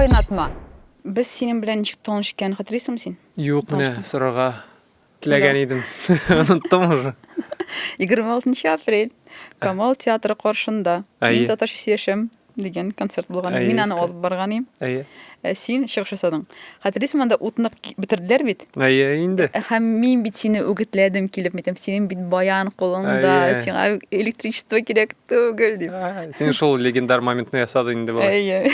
Кайнатма. Без синең белән ничек танышкан, хәтерлисеңме син? Юк, менә сорарга теләгән идем. Оныттым уже. 26 апрель Камал театры каршында Мин татарча сөйләшәм дигән концерт булган. Мин аны алып барган идем. Әйе. Ә син чыгыш ясадың. Хәтерлисеңме, анда утны бетерделәр бит? Әйе, инде. Һәм мин бит сине үгетләдем килеп, әйтәм, синең бит баян кулыңда, сиңа электричество кирәк түгел дип. Син шул легендар моментны ясадың инде болай. Әйе.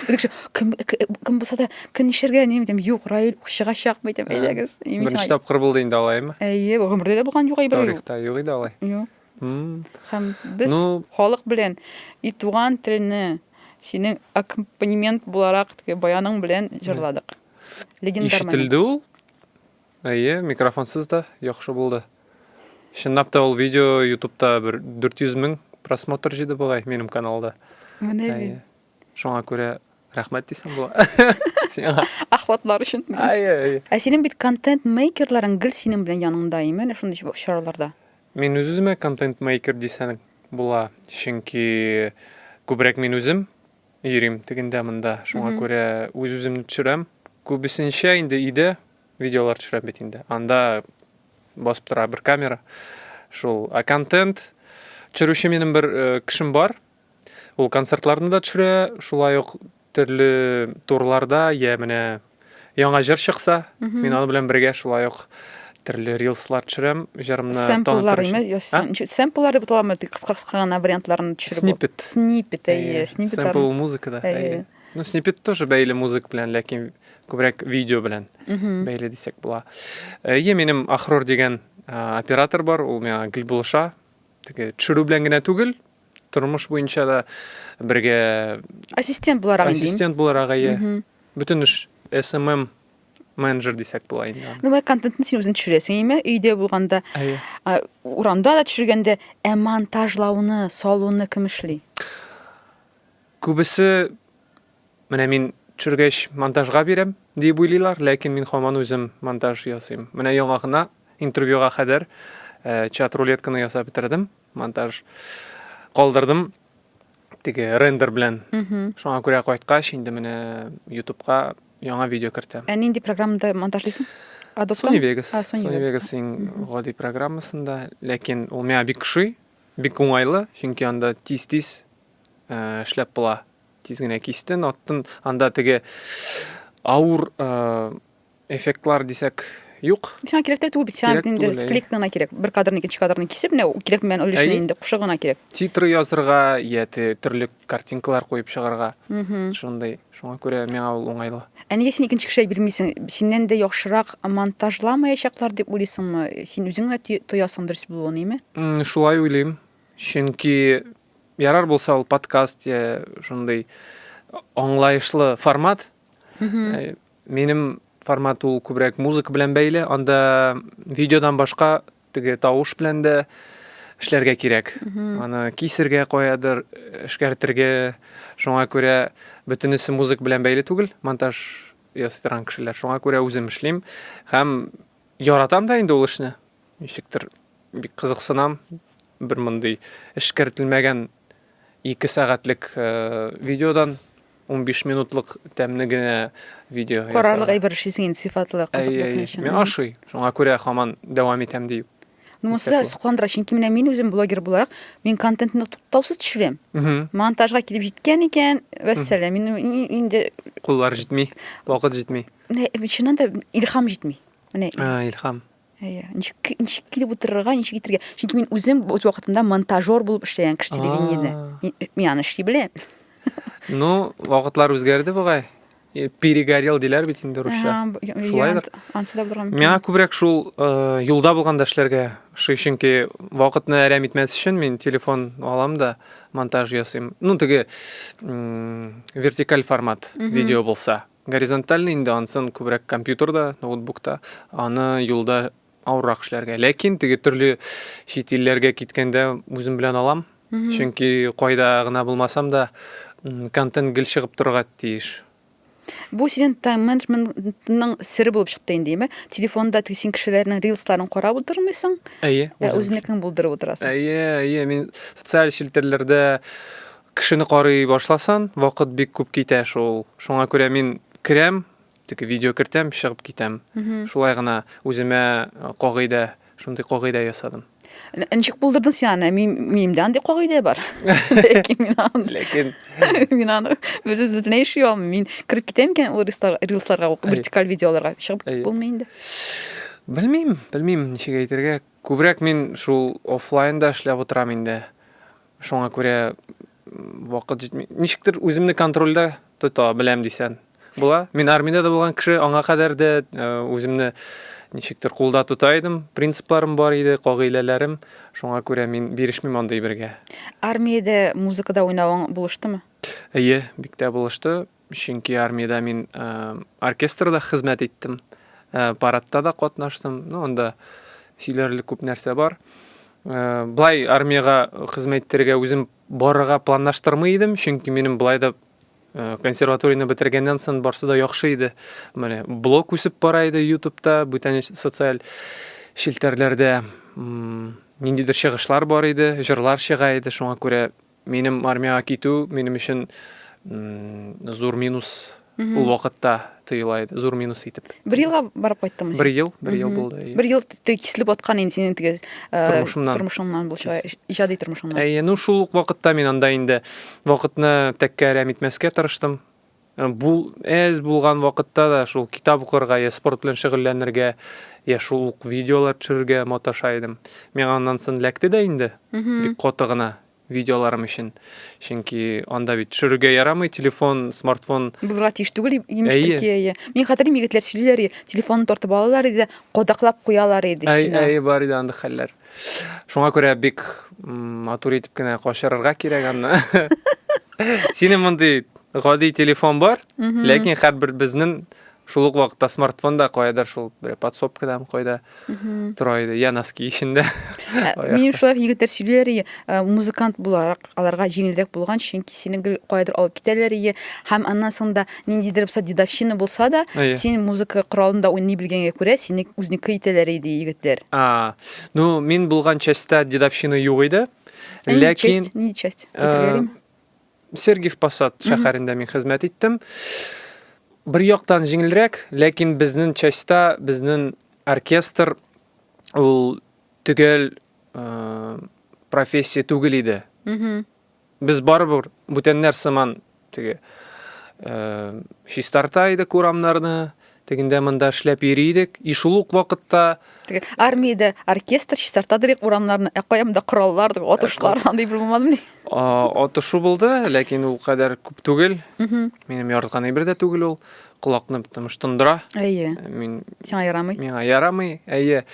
Бер кеше, кем кем булса да, кем нишләргә, ни әйтәм, юк, Раил чыгачак, әйтәм, әйдәгез. Беренче тапкыр булды инде алаймы? Әйе, гомердә дә булган юк әйбер. Тарихта юк иде алай. Юк. Һәм без ну, халык белән и туган телне синең аккомпанемент буларак теге баяның белән җырладык. Легендар Ишетелде ул. Әйе, микрофонсыз да яхшы булды. Чынлап та ул видео YouTube'та бер 400 мең просмотр җыйды бугай минем каналда. Менә бит. Шуңа күрә рәхмәт дисәм була. Сиңа. Охватлар өчен. Әйе, әйе. Ә синең бит контент-мейкерларың гел синең белән яныңда, әйеме, шундый чараларда? Мин үз-үземә контент-мейкер дисәң була, чөнки күбрәк мин үзем йөрим тегендә монда. Шуңа күрә үз-үземне төшерәм. Күбесенчә инде өйдә видеолар төшерәм бит инде. Анда басып тора бер камера. Шул. Ә контент төшерүче минем бер э, кешем бар. Ул концертларны да төшерә, шулай ук төрле турларда, я менә яңа җыр чыкса, мин аның белән бергә шулай ук төрле рилслар төшерәм, җырымны Сэмпллар име? Сэмпллар дип аталамы? Кыска-кыска гына вариантларын төшереп. Сниппет. Сниппет, әйе, сниппет. Сэмпл ул музыкада, әйе. Ну, сниппет тоже бәйле музыка белән, ләкин күбрәк видео белән бәйле дисәк була. Әйе, минем Ахрор дигән оператор бар, ул миңа гел булыша. Теге төшерү белән генә түгел, тормыш буенча да бергә ассистент буларак инде ассистент буларак әйе бөтен эш SMM менеджер дисәк була инде ну бай контентны син үзең төшерәсең име өйдә булганда әйе урамда да төшергәндә ә монтажлауны салуны кем эшли күбесе менә мин төшергәч монтажга бирәм дип уйлыйлар ләкин мин һаман үзем монтаж ясыйм менә яңа гына интервьюга кадәр э, чат рулетканы ясап бетердем монтаж калдырдым теге рендер белән. Шуңа күрә кайткач инде менә YouTube'ка яңа видео кертәм. Ә нинди программада монтажлыйсың? Adobe? Sony Vegas. А, Sony, Sony Vegas иң гади программасында, ләкин ул миңа бик ошый, бик уңайлы, чөнки анда тиз-тиз э, эшләп була. Тиз генә кистен, аттын. Анда теге авыр э, Эффектлар дисәк, юк. Сиңа кирәк тә түгел бит, сиңа инде склейка гына кирәк. Бер кадрны икенче кадрны кисеп, менә кирәк белән өлешен инде кушы гына кирәк. Титры язырга, я төрле картинкалар куеп чыгарга. Шундый. Шуңа күрә миңа ул уңайлы. Ә нигә син икенче кешегә бирмисең? Синнән дә яхшырак монтажламаячаклар дип уйлыйсыңмы? Син үзең генә тоясың дөрес булуын, име? Шулай уйлыйм. Чөнки ярар булса ул подкаст я шундый аңлаешлы формат. Минем формат ул күбрәк музыка белән бәйле. Анда видеодан башка теге тавыш белән дә эшләргә кирәк. Аны кисергә каядыр, эшкәртергә. Шуңа күрә бөтенесе музыка белән бәйле түгел, монтаж ясый торган кешеләр. Шуңа күрә үзем эшлим һәм яратам да инде ул эшне. Ничектер бик кызыксынам. Бер мондый эшкәртелмәгән 2 сәгатьлек э, видеодан 15 минутлык тәмле генә видео Карарлык әйбер эшлисең инде сыйфатлы, кызык булсын өчен. Миңа ошый. Шуңа күрә һаман дәвам итәм дип. Ну, монысы да сокландыра, чөнки менә мин үзем блогер буларак, мин контентны туктаусыз төшерәм. Монтажга килеп җиткән икән, вәссәлам, мин инде куллар җитми, вакыт җитми. Чыннан да илһам җитми. Менә илһам. Әйе, ничек ничек килеп утырырга, ничек итергә. Чөнки мин үзем үз вакытында монтажер булып эшләгән кеше телевидениедә. Мин аны эшли беләм. Ну, вакытлар үзгәрде бугай. Э, перегорел диләр бит инде русча. Шулайдыр. Ансы да булырга мөмкин. Миңа күбрәк шул э, юлда булганда эшләргә ошый, чөнки вакытны әрәм итмәс өчен мин телефон алам да монтаж ясыйм. Ну, теге вертикаль формат видео булса. Горизонтальный инде ансын күбрәк компьютерда, ноутбукта, аны юлда авыррак эшләргә. Ләкин теге төрле чит илләргә киткәндә үзем белән алам. Чөнки кайда гына булмасам да контент гел чыгып торырга тиеш. Бу синең тайм-менеджментның сере булып чыкты инде, әйеме? Телефонда теге син кешеләрнең рилсларын карап утырмыйсың, Әйе, ә үзенекен булдырып утырасың. Әйе, әйе, мин социаль челтәрләрдә Кешене карый башласан, вакыт бик күп китә шул. Шуңа күрә мин керәм, теге видео кертәм, чыгып китәм. Шулай гына үземә э, кагыйдә, шундый кагыйдә ясадым. Ничек булдырдың син аны? Мин минемдә андый кагыйдә бар. Ләкин мин аны Ләкин мин аны үз үзенә яши алмыйм. Мин кереп китәм икән ул рилсларга, вертикаль видеоларга чыгып китеп булмый инде. Белмим, белмим ничек әйтергә. Күбрәк мин шул офлайнда эшләп утырам инде. Шуңа күрә вакыт җитми. Ничектер үземне контрольдә тота беләм дисән. Була. Мин армиядә дә булган кеше, аңа кадәр дә э, үземне ничектер кулда тота идем. Принципларым бар иде, кагыйдәләрем. Шуңа күрә мин бирешмим андый бергә. Армиядә музыкада уйнавың булыштымы? Әйе, бик тә булышты. Чөнки армиядә мин э, оркестрда хезмәт иттем. Э, парадта да катнаштым. Ну, анда сөйләрлек күп нәрсә бар. Э, былай армиягә хезмәт итәргә үзем барырга планлаштырмый идем, чөнки минем былай да консерваторияне бетергәннән соң барсы да яхшы иде. Менә блог үсеп бара иде YouTube'та, бүтән социаль челтәрләрдә ниндидер чыгышлар бар иде, җырлар чыга иде, шуңа күрә Минем армиягә китү минем өчен зур минус ул вакытта тоела иде, зур минус итеп. Бер елга барып кайттыңмы син? Бер ел, бер ел булды. Бер ел киселеп аткан инде синең теге э, тормышымнан. Тормышыңнан булча, иҗади тормышыңнан. Әйе, ну шул ук вакытта мин анда инде вакытны тәккә әрәм итмәскә тырыштым. Э, бу әз булган вакытта да шул китап укырга я спорт белән шөгыльләнергә, я шул ук видеолар төшерергә маташа идем. Миңа аннан соң эләкте дә инде, бик каты гына видеоларым өчен. Чөнки анда бит төшерергә ярамый, телефон, смартфон. Булырга тиеш түгел, имештер ки, әйе. Мин хәтерлим, егетләр сөйлиләр, телефонны тартып алалар иде, кадаклап куялар иде стена. Әй, әй, бар иде андый хәлләр. Шуңа күрә бик матур итеп кенә качырырга кирәк аны. Синең мондый гади телефон бар, ләкин һәрбер безнең шул ук вакытта смартфон да каядыр шул бер подсобкада кайда тора иде, я носки эчендә. Ә, минем шулай егетләр сөйлиләр иде, э, музыкант буларак аларга җиңелрәк булган, чөнки сине гел каядыр алып китәләр иде, һәм аннан соң да ниндидер булса дедовщина булса да, син музыка коралында уйный белгәнгә күрә, сине үзнеке итәләр иде егетләр. А, ну, мин булган частьта дедовщина юк иде. Ә ләкин нинди часть? Әйтергә э, Сергиев Посад шәһәрендә мин хезмәт иттем. Бер яктан җиңелрәк, ләкин безнең частьта безнең оркестр ул төгәл э, профессия түгел иде. Без барыбер бүтәннәр сыман теге э, чистарта идек урамнарны, тегендә монда эшләп йөри идек. И шул ук вакытта Теге армиядә оркестр чистартадыр урамнарны, ә кая монда кораллар, атышлар, андый бер булмадымыни? Атышу булды, ләкин ул кадәр күп түгел. Минем яраткан әйбер дә түгел ул. Колакны потому что тондыра. Әйе. Э, мин Сиңа ярамый. Миңа ярамый. Әйе.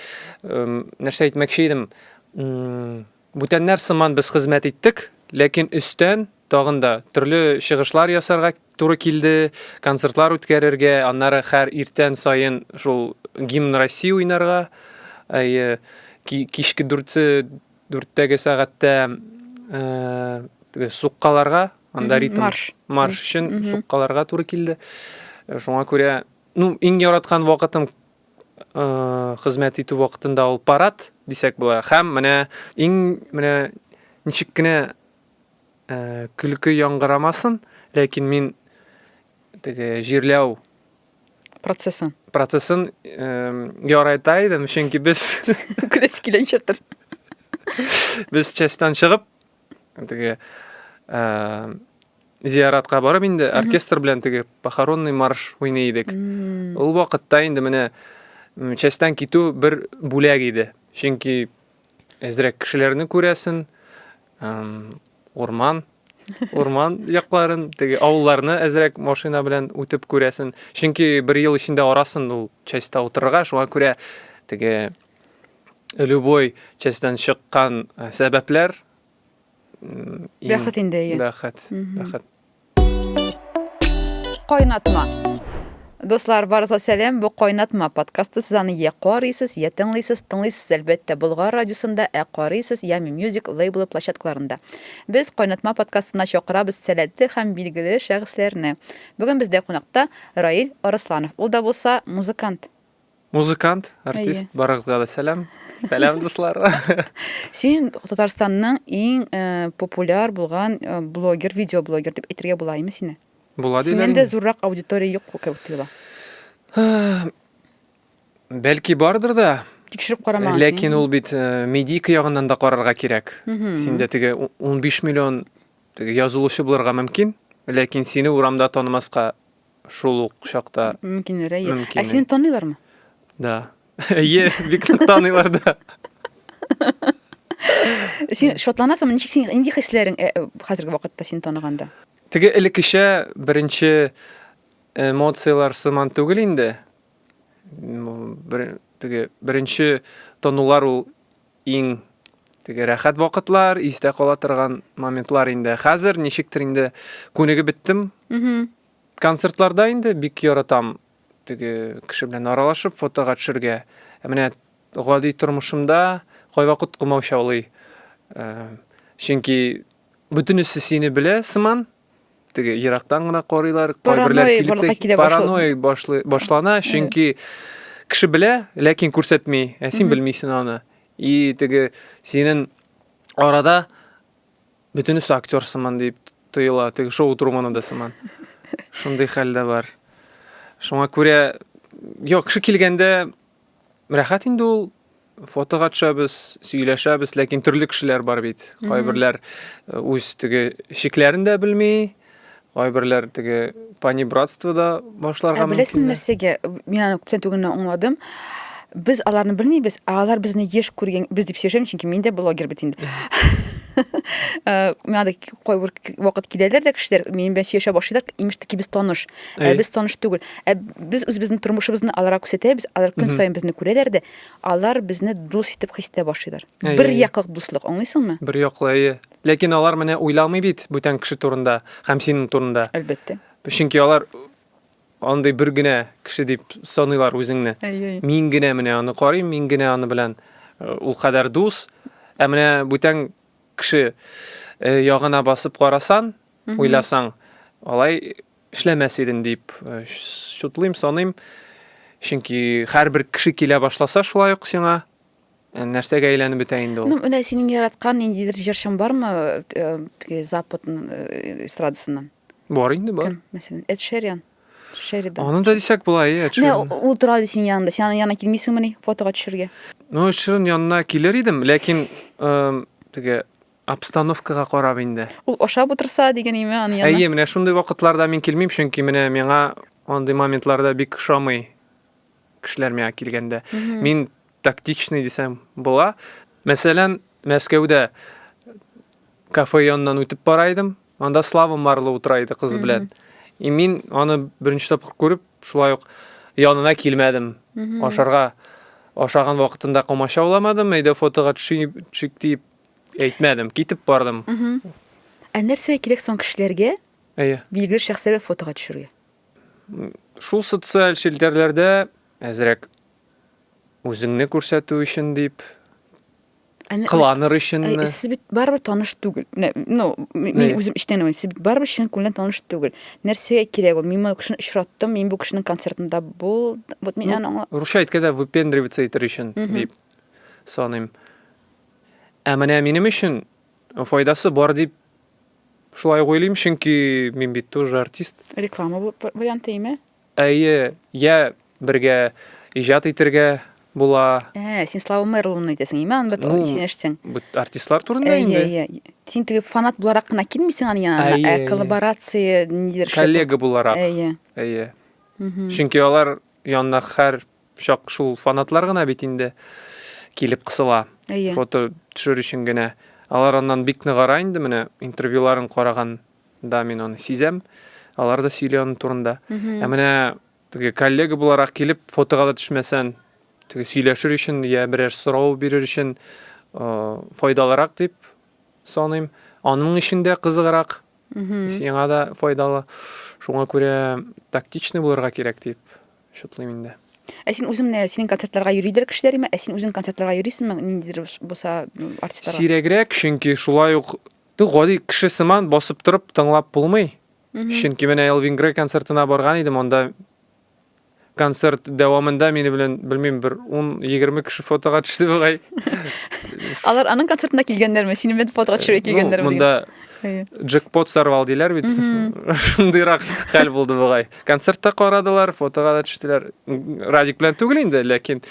Нәрсә әйтмәкче идем? Бүтәннәр сыман без хезмәт иттек, ләкин өстән тагын да төрле чыгышлар ясарга туры килде, концертлар үткәрергә, аннары һәр иртән саен шул гимн России уйнарга. Әйе, кичке дүрте дүрттәге сәгатьтә э, суккаларга, анда ритм марш, марш өчен суккаларга туры килде. Э, шуңа күрә, ну, иң яраткан вакытым э, хезмәт итү вакытында ул парад дисәк була. Һәм менә иң менә ничек кенә э, көлке яңгырамасын, ләкин мин теге җирләү процессын процессын ярата идем, чөнки без көләсе килә ничектер. Без частьтан чыгып, теге зияратка барып инде оркестр белән теге похоронный марш уйный идек. Ул вакытта инде менә частьтан китү бер бүләк иде. Чөнки әзрәк кешеләрне күрәсен, урман урман якларын, теге авылларны әзрәк машина белән үтеп күрәсен. Чөнки бер ел эчендә арасын ул частьта утырырга, шуңа күрә теге любой частьтан чыккан э, сәбәпләр бәхет инде, әйе. Бәхет, бәхет. Кайнатма. Дуслар, барыгызга сәлам. Бу Кайнатма подкасты. Сез аны я карыйсыз, я тыңлыйсыз. Тыңлыйсыз, әлбәттә, Болгар радиосында, ә карыйсыз Yummy Music лейблы площадкаларында. Без Кайнатма подкастына чакырабыз сәләтле һәм билгеле шәхесләрне. Бүген бездә кунакта Раил Арысланов. Ул да булса музыкант. Музыкант, артист, барыгызга да сәлам. Сәлам, дуслар. Син Татарстанның иң э, популяр булган э, блогер, видеоблогер дип әйтергә була име сине? Була диләр. Синнән дә зуррак аудитория юк кебек тоела. Бәлки бардыр да. Тикшереп карамаган. Ләкин ул бит э, медийка ягыннан да карарга кирәк. Синдә теге 15 миллион теге язылучы булырга мөмкин, ләкин сине урамда танымаска шул ук чакта мөмкиннәр, әйе. Мөмкин. Ә сине таныйлармы? Да. Әйе, бик нык таныйлар да. Син шатланасыңмы? Ничек син нинди хисләрең э, э, хәзерге вакытта сине таныганда? Теге элеккечә беренче эмоцияләр сыман түгел инде. Бер, теге беренче танулар ул иң теге рәхәт вакытлар, истә кала торган моментлар инде. Хәзер ничектер инде күнегеп беттем. Концертларда инде бик яратам теге кеше белән аралашып, фотога төшергә. Ә менә гади тормышымда кайвакыт комаучаулый. Э, чөнки бөтенесе сине белә сыман, теге ерактан гына карыйлар, кайберләр килеп тә паранойя башлана, чөнки кеше белә, ләкин күрсәтми, ә син белмисең аны. И теге синең арада Бөтенесе актер сыман дип тоела, теге шоу Трумана да сыман. Шундый хәл дә бар. Шуңа күрә, юк, кеше килгәндә рәхәт инде ул. Фотога төшәбез, сөйләшәбез, ләкин төрле кешеләр бар бит. Кайберләр э, үз теге чикләрен дә белми, кайберләр теге панибратство да башларга Ә беләсең нәрсәгә? Мин аны күптән түгел генә аңладым. Без аларны белмибез, ә алар безне еш күргән, без дип сөйләшәм, чөнки мин дә блогер бит инде. Э, миңа да кайбер вакыт киләләр дә кешеләр, минем белән сөйләшә башлыйлар, имеш таки без таныш. Ә без таныш түгел. Ә без үзебезнең тормышыбызны аларга күрсәтәбез, алар көн саен безне күрәләр дә, алар безне дус итеп хис итә башлыйлар. Бер яклык дуслык, аңлыйсыңмы? Бер яклы, әйе. Ләкин алар менә уйламый бит бүтән кеше турында һәм синең турында. Әлбәттә. Чөнки алар андый бер генә кеше дип саныйлар үзеңне. Әйе. Мин генә менә аны карыйм, мин генә аны белән э, ул кадәр дус. Ә менә бүтән кеше э, ягына басып карасан, уйласаң, алай эшләмәс идем дип э, чутлыйм, саныйм. Чөнки һәрбер кеше килә башласа шулай ук сиңа Ә нәрсәгә әйләнеп бетә инде ул? Ну, менә синең яраткан ниндидер җырчың бармы, э, теге Запад э, эстрадасыннан? Бар инде, бар. Кем, мәсәлән, Эд Шериан. Шеридан. Аны да дисәк була, әйе, Эд Менә Ширан. ул тора ди синең янында. Син аның янына килмисеңмени фотога төшергә? Ну, Эд Ширан янына килер идем, ләкин э, теге обстановкага карап инде. Ул ашап утырса дигән име аның янына? Әйе, менә шундый вакытларда мин килмим, чөнки менә миңа андый моментларда бик ошамый кешеләр миңа килгәндә. Мин тактичный дисәм була. Мәсәлән, Мәскәүдә кафе яныннан үтеп бара идем. Анда Слава Марло утыра иде кызы белән. И мин аны беренче тапкыр күреп, шулай ук янына килмәдем. Ашарга ашаган вакытында комачауламадым, әйдә фотога төшик дип әйтмәдем, китеп бардым. Ә нәрсәгә кирәк соң кешеләргә? Әйе. Билгеле шәхесләргә фотога төшергә. Шул социаль челтәрләрдә әзрәк үзеңне күрсәтү өчен дип, кыланыр өченме? Сез бит барыбер таныш түгел. Ну, мин үзем эчтән уйлыйм, сез бит барыбер чын күңелдән таныш түгел. Нәрсәгә кирәк ул? Мин бу кешене очраттым, мин бу кешенең концертында бул. Вот мин аны аңла. Русча әйткәндә, выпендриваться итер өчен дип саныйм. Ә менә минем өчен файдасы бар дип шулай ук уйлыйм, чөнки мин бит тоже артист. Реклама варианты име? Әйе, я бергә иҗат итергә була. Ә, син Слава Мерлоуны әйтәсең, име? Аны бит Ну, син әйтсәң. Бу артистлар турында инде. Әйе, әйе. Син теге фанат буларак кына килмисең аның янына, Әйе, ә әйе. коллаборация ниндидер эшләп. Коллега буларак. Әйе. Әйе. Чөнки алар янына һәр чак шул фанатлар гына бит инде килеп кысыла. Әйе. Фото төшер өчен генә. Алар аннан бик нык ара инде менә интервьюларын караганда мин аны сизәм. Алар да сөйли аның турында. Ә менә теге коллега буларак килеп фотога да төшмәсән, теге сөйләшер өчен я берәр сорау бирер өчен э, файдалырак дип саныйм. Аның өчен дә кызыграк, сиңа да файдалы. Шуңа күрә тактичный булырга кирәк дип шутлыйм инде. Ә син үзең менә синең концертларга йөридер кешеләр име? Ә син үзең концертларга йөрисеңме? Ниндидер булса артистларга? Сирәгрәк, чөнки шулай ук гади кеше сыман басып торып тыңлап булмый. Чөнки менә Элвин Грей концертына барган идем, анда Концерт дәвамында мине белән, белмим, бер 10-20 кеше фотога төште бугай. Алар аның концертына килгәннәрме? Синең белән фотога төшерергә Ну, килгәннәрме? монда дигән. джекпот сорвал диләр бит. Шундыйрак хәл булды бугай. Концертта карадылар, фотога да төштеләр. Радик белән түгел инде, ләкин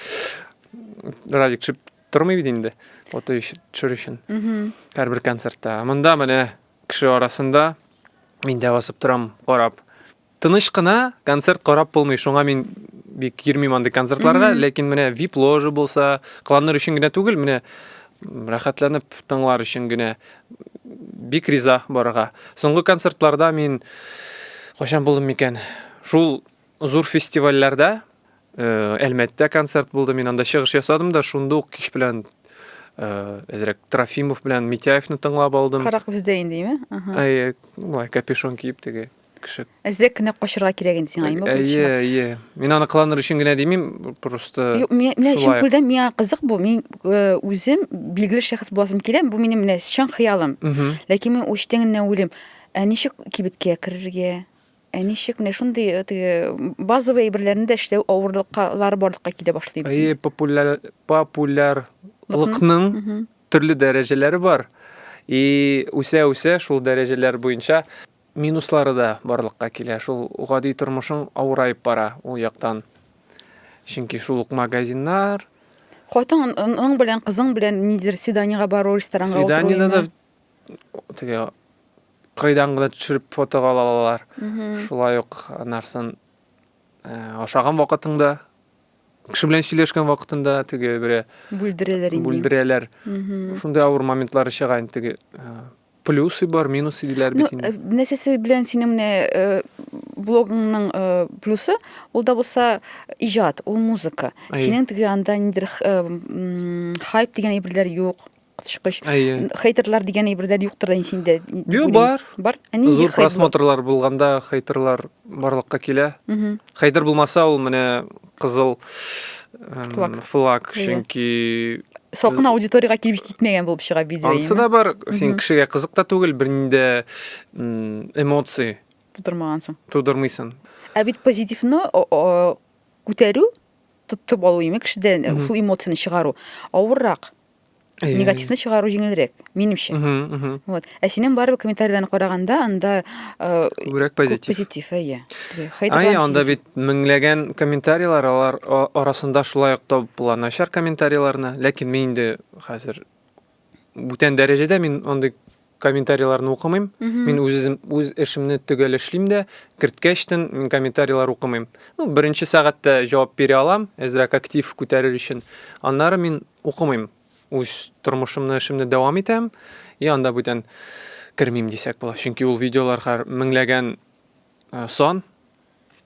Радик төшеп тормый бит инде фото төшер өчен. Һәрбер концертта. Монда менә кеше арасында мин дә басып торам, карап. Тыныч кына концерт карап булмый, шуңа мин бик йөрмим андый концертларга, ләкин менә VIP ложа булса, кыланыр өчен генә түгел, менә рәхәтләнеп тыңлар өчен генә бик риза барырга. Соңгы концертларда мин кайчан булдым микән? Шул зур фестивальләрдә э, Әлмәттә концерт булды, мин анда чыгыш ясадым да, шунда ук кич белән э, әзрәк Трофимов белән Митяевны тыңлап алдым. Карак бездә инде, име? Ага. Әйе, болай капюшон киеп теге кеше. Әзрәк кенә качырга кирәк инде сиңа, име? Әйе, әйе. Мин аны кыланыр өчен генә димим, просто Юк, менә чын шулай. күңелдән миңа кызык бу. Мин э, үзем билгеле шәхес буласым килә, бу минем менә чын хыялым. Ләкин мин эчтән генә уйлыйм, ә ничек кибеткә керергә? Ә ничек менә шундый э, теге базовый әйберләрне дә эшләү авырлыклары барлыкка килә башлый бит. Әйе, популяр популярлыкның төрле дәрәҗәләре бар. И үсә-үсә шул дәрәҗәләр буенча минуслары да барлыкка килә. Шул гади тормышың авыраеп бара ул яктан. Чөнки шул ук магазиннар. Хатының белән, кызың белән ниндидер свиданиега бару, ресторанга утыру. Свиданиедә дә теге кырыйдан гына төшереп фотога ала алалар. Шулай ук анарсын э, ашаган вакытыңда, кеше белән сөйләшкән вакытында теге бере бүлдерәләр инде. Бүлдерәләр. Шундый авыр моментлары чыга инде теге э, плюсы бар, минусы диләр бит инде. Ну, нәрсәсе белән синең менә э, блогыңның плюсы, ул да булса иҗат, ул музыка. Синең теге анда ниндидер хайп дигән әйберләр юк. Коточкыч. Әйе. Хейтерлар дигән әйберләр юктыр да синдә. Юк, бар. Бар. Ә нинди Зур просмотрлар булганда хейтерлар барлыкка килә. Хейтер булмаса, ул менә кызыл флаг, флаг чөнки салкын аудиториягә килеп җитмәгән булып чыга видео. Ансы да бар. Син кешегә кызык та түгел, бернинди эмоции тудырмагансың. Тудырмыйсың. Ә бит позитивны күтәрү, тотып алу, имеш, кешедән шул эмоцияне чыгару авыррак. Негативны чыгару җиңелрәк, минемчә. Вот. Ә синең барыбер комментарийларны караганда, анда э, күбрәк позитив. Позитив, әйе. Әйе, анда бит меңләгән комментарийлар, алар арасында шулай ук табып була начар комментарийларны, ләкин мин инде хәзер бүтән дәрәҗәдә мин андый комментарийларны укымыйм. Мин үзем үз эшемне төгәл эшлим дә, керткәчтен мин комментарийлар укымыйм. Ну, беренче сәгатьтә җавап бирә алам, әзрәк актив күтәрер өчен. Аннары мин укымыйм. Үз тормышымны, эшемне дәвам итәм. И анда бүтән кермим дисәк була. Чөнки ул видеолар һәр меңләгән э, сан,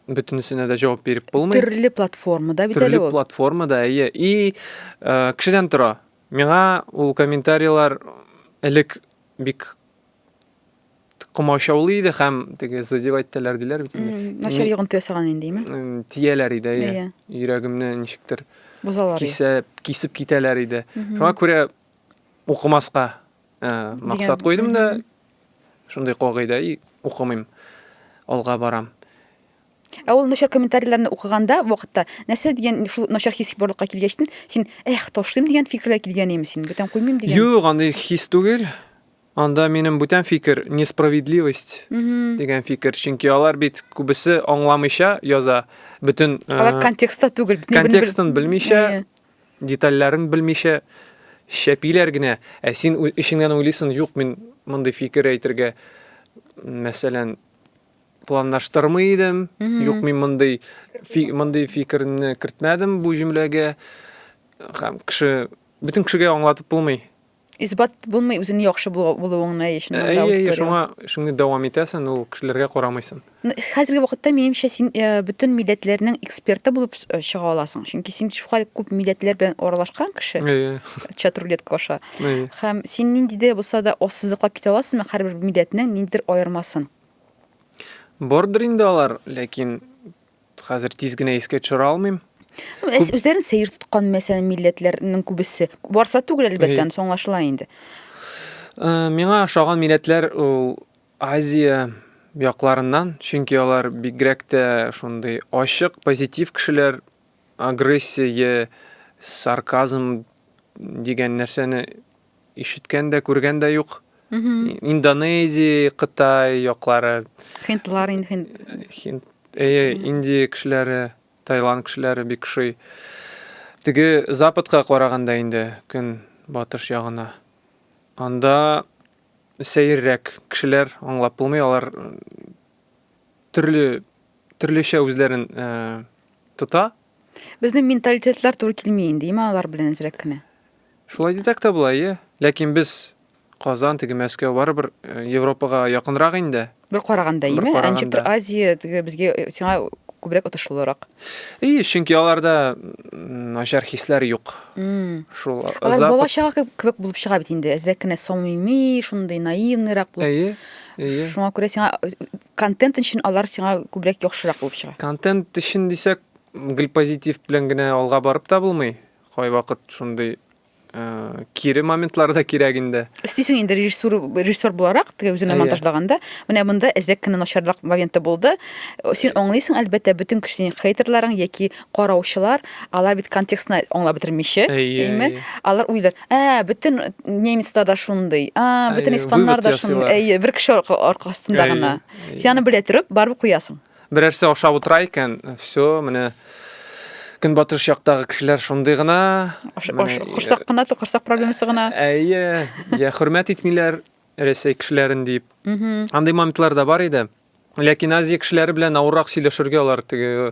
бөтенесенә дә җавап биреп булмый. Төрле платформада бит әле ул. Төрле платформада, әйе. И э, кешедән тора. Миңа ул комментарийлар элек бик комачаулый иде һәм теге задевать итәләр диләр бит инде. Начар йогынты ясаган инде, име? Тияләр иде, әйе. Йөрәгемне ничектер бозалар. Кисә, кисеп китәләр иде. Шуңа күрә укымаска э, максат куйдым да, шундый кагыйдә, и укымыйм. Алга барам. Ә ул начар комментарийларны укыганда вакытта нәрсә дигән шул начар хис барлыкка килгәчтен, син эх, ташлыйм дигән фикерләр килгән име син? Бүтән куймыйм дигән. Юк, андый хис түгел. Анда минем бүтән фикер, несправедливость дигән фикер. Чөнки алар бит күбесе аңламыйча яза. Бөтен э, Алар контекстта түгел. Контекстын белмичә, детальләрен белмичә чәпиләр генә. Ә син эчеңнән уйлыйсың, юк, мин мондый фикер әйтергә, мәсәлән, планлаштырмый идем. Юк, мин мондый фи, мондый фикерне кертмәдем бу җөмләгә. Һәм кеше бөтен кешегә аңлатып булмый. Исбат булмый үзеңне яхшы булуыңны өчен анда Әйе, шуңа шуны дәвам итәсең, ул кешеләргә карамыйсың. Хәзерге вакытта минемчә син э, бөтен милләтләрнең эксперты булып э, чыга аласың. Чөнки син шулай күп милләтләр белән аралашкан кеше. Әйе. Чат рулетка аша. Әйе. Һәм син нинди дә булса да ассызыклап китә аласыңмы һәрбер милләтнең ниндидер аермасын? Бардыр инде алар, ләкин хәзер тиз генә искә төшерә алмыйм. Ну, Күп... Үзләрен сәер тоткан, мәсәлән, милләтләрнең күбесе. Барса түгел, әлбәттә, анысы аңлашыла инде. Э, миңа ошаган милләтләр ул Азия, якларыннан, чөнки алар бигрәк тә шундый ачык, позитив кешеләр, агрессия йә сарказм дигән нәрсәне ишеткән дә, күргән дә юк. Индонезия, Кытай яклары. Хиндлар инде хинд. Хинд, әйе, Индия кешеләре, Таиланд кешеләре бик ошый. Теге Западка караганда инде көнбатыш ягына. Анда сәеррәк кешеләр, аңлап булмый, алар төрле төрлечә үзләрен э, тота. Безнең менталитетлар туры килми инде, име алар белән әзрәк кенә. Шулай дисәк тә була, әйе. Ләкин без Казан, теге Мәскәү барыбер э, Европага якынрак инде. Бер караганда, име? Ә ничектер Азия теге безгә э, сиңа күбрәк отышлырак. Әйе, чөнки аларда начар хисләр юк. Шул. Алар бала чага кебек булып чыга бит инде. Әзрәк кенә самими, шундый наивныйрак булып. Әйе. Әйе. Шуңа күрә сиңа э, контент өчен алар сиңа күбрәк яхшырак булып чыга. Контент өчен дисәк, гел позитив белән генә алга барып та булмый. Кайвакыт шундый э, кире моментлар да кирәк инде. Өстисең инде режиссер, режиссер буларак, теге үзеңне монтажлаганда, менә монда әзрәк кенә начаррак моменты булды. Син аңлыйсың, әлбәттә, бөтен кеше синең хейтерларың яки караучылар, алар бит контекстны аңлап бетермичә, әйеме? Алар уйлар, ә, бөтен немецлар да шундый, а, бөтен испаннар да шундый, әйе, бер кеше аркасында гына. Син аны белә торып, барып куясың. Берәрсе ашап утыра икән, все, менә көнбатыш яктагы кешеләр шундый гына. Корсак кына, корсак проблемасы гына. Әйе, я хөрмәт итмиләр Рәсәй кешеләрен дип. Андый моментлар да бар иде. Ләкин Азия кешеләре белән авыррак сөйләшергә, алар теге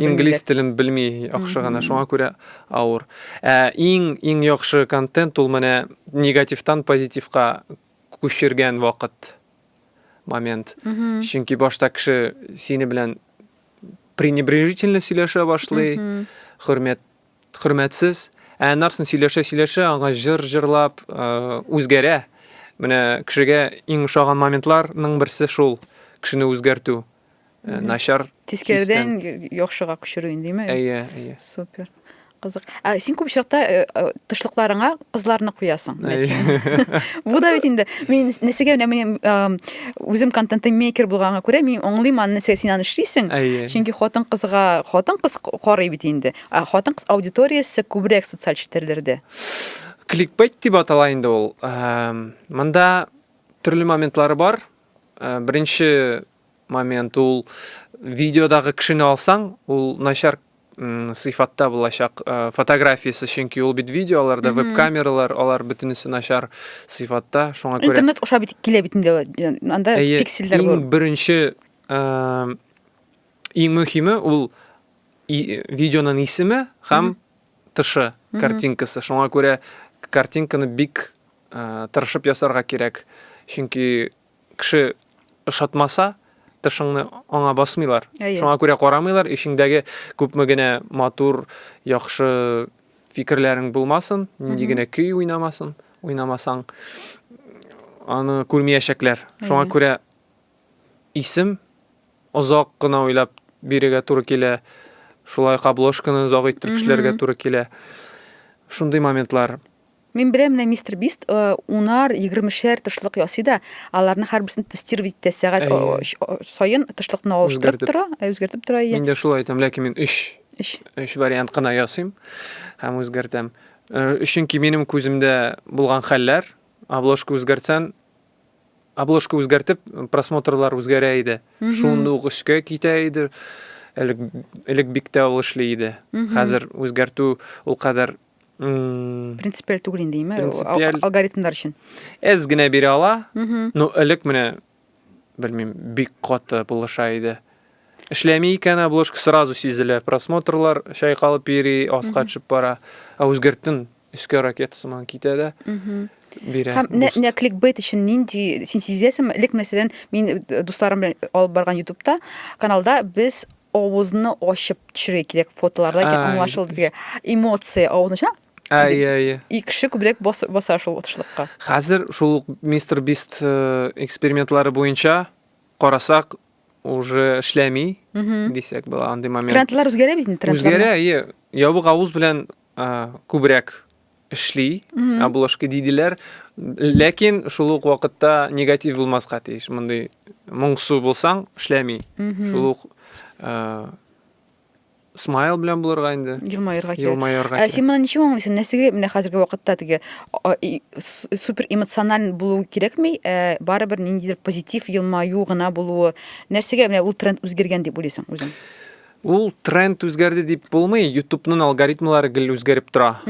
инглиз телен белми яхшы гына, шуңа күрә авыр. Ә иң иң яхшы контент ул менә негативтан позитивка күчергән вакыт. момент. Чөнки башта кеше сине белән пренебрежительно сөйләшә башлый, хөрмәт хөрмәтсез. Ә аннан соң сөйләшә-сөйләшә аңа җыр җырлап э, үзгәрә. Менә кешегә иң ошаган моментларның берсе шул, кешене үзгәртү. Э, начар Тискәредән яхшыга күчерү инде, димме? Әйе, әйе. Супер. Кызык. Ә син күп очракта э, э, тышлыкларыңа кызларны куясың. Бу да бит инде. Мин нәрсәгә менә мин үзем контент-мейкер булганга күрә мин аңлыйм аны нәрсәгә син аны эшлисең. Чөнки хатын-кызга хатын-кыз карый бит инде. Ә хатын-кыз аудиториясе күбрәк социаль челтәрләрдә. Кликбейт дип атала инде ул. Монда төрле моментлары бар. Беренче момент ул видеодагы кешене алсаң, ул начар сыйфатта булачак э, фотографиясе, чөнки ул бит видео, аларда веб-камералар, алар бөтенесе начар сыйфатта, шуңа күрә интернет аша бит килә бит инде, анда пиксельләр бар. Иң беренче э, иң мөһиме ул видеоның исеме һәм тышы, картинкасы. Шуңа күрә картинканы бик э, тырышып ясарга кирәк, чөнки кеше ошатмаса, тышыңны аңа басмыйлар. Әйе. Шуңа күрә карамыйлар, эчеңдәге күпме генә матур, яхшы фикерләрең булмасын, нинди генә көй уйнамасын, уйнамасаң, аны күрмиячәкләр. Шуңа күрә исем озак кына уйлап бирергә туры килә. Шулай ук обложканы озак иттереп эшләргә туры килә. Шундый моментлар. Мин беләм, менә мистер Бист э, унар, егермешәр тышлык ясый да, аларны һәрберсен тестировать итә, сәгать саен тышлыкны алыштырып тора, э, үзгәртеп тора. Мин дә шулай итәм, ләкин мин өч, өч вариант кына ясыйм һәм үзгәртәм. Э, чөнки минем күземдә булган хәлләр, обложка үзгәртсән, обложка үзгәртеп, просмотрлар үзгәрә иде. Шундый ук өскә китә иде. Элек, элек бик тә ул эшли иде. Хәзер үзгәртү ул кадәр Принципиаль түгел инде, име? Принципиаль. Алгоритмнар өчен. Әз генә бирә ала. Но элек менә белмим, бик каты булыша иде. Эшләми икән обложка сразу сизелә. Просмотрлар чайкалып йөри, аска төшеп бара. Ә үзгәрттең, өскә ракета сыман китә дә. Бирә. Һәм нә, нә кликбейт өчен нинди син сизәсеңме? Элек мәсәлән, мин э, дусларым белән алып барган YouTube'та каналда без авызны ачып төшерергә кирәк фотоларда икән аңлашылды дигән эмоция авызны ача Әйе, әйе. И кеше күбрәк баса шул тышлыкка. Хәзер шул ук мистер Бист э, экспериментлары буенча карасак, уже эшләми дисәк була андый момент. Трендлар үзгәрә бит инде, трендлар. Үзгәрә, әйе. Ябык авыз белән э, күбрәк эшли, обложка диделәр. Ләкин шул ук вакытта негатив булмаска тиеш. Мондый Моңсу булсаң, эшләми. Шул ук э, смайл белән булырга инде. Елмаерга кирәк. Елмаерга Ә кирәк. син моны ничек аңлыйсың? Нәрсәгә менә хәзерге вакытта теге супер эмоциональ булу кирәкми, ә барыбер ниндидер позитив елмаю гына булуы. Нәрсәгә менә ул тренд үзгәргән дип уйлыйсың үзең? Ул тренд үзгәрде дип булмый, YouTube'ның алгоритмлары гел үзгәреп тора.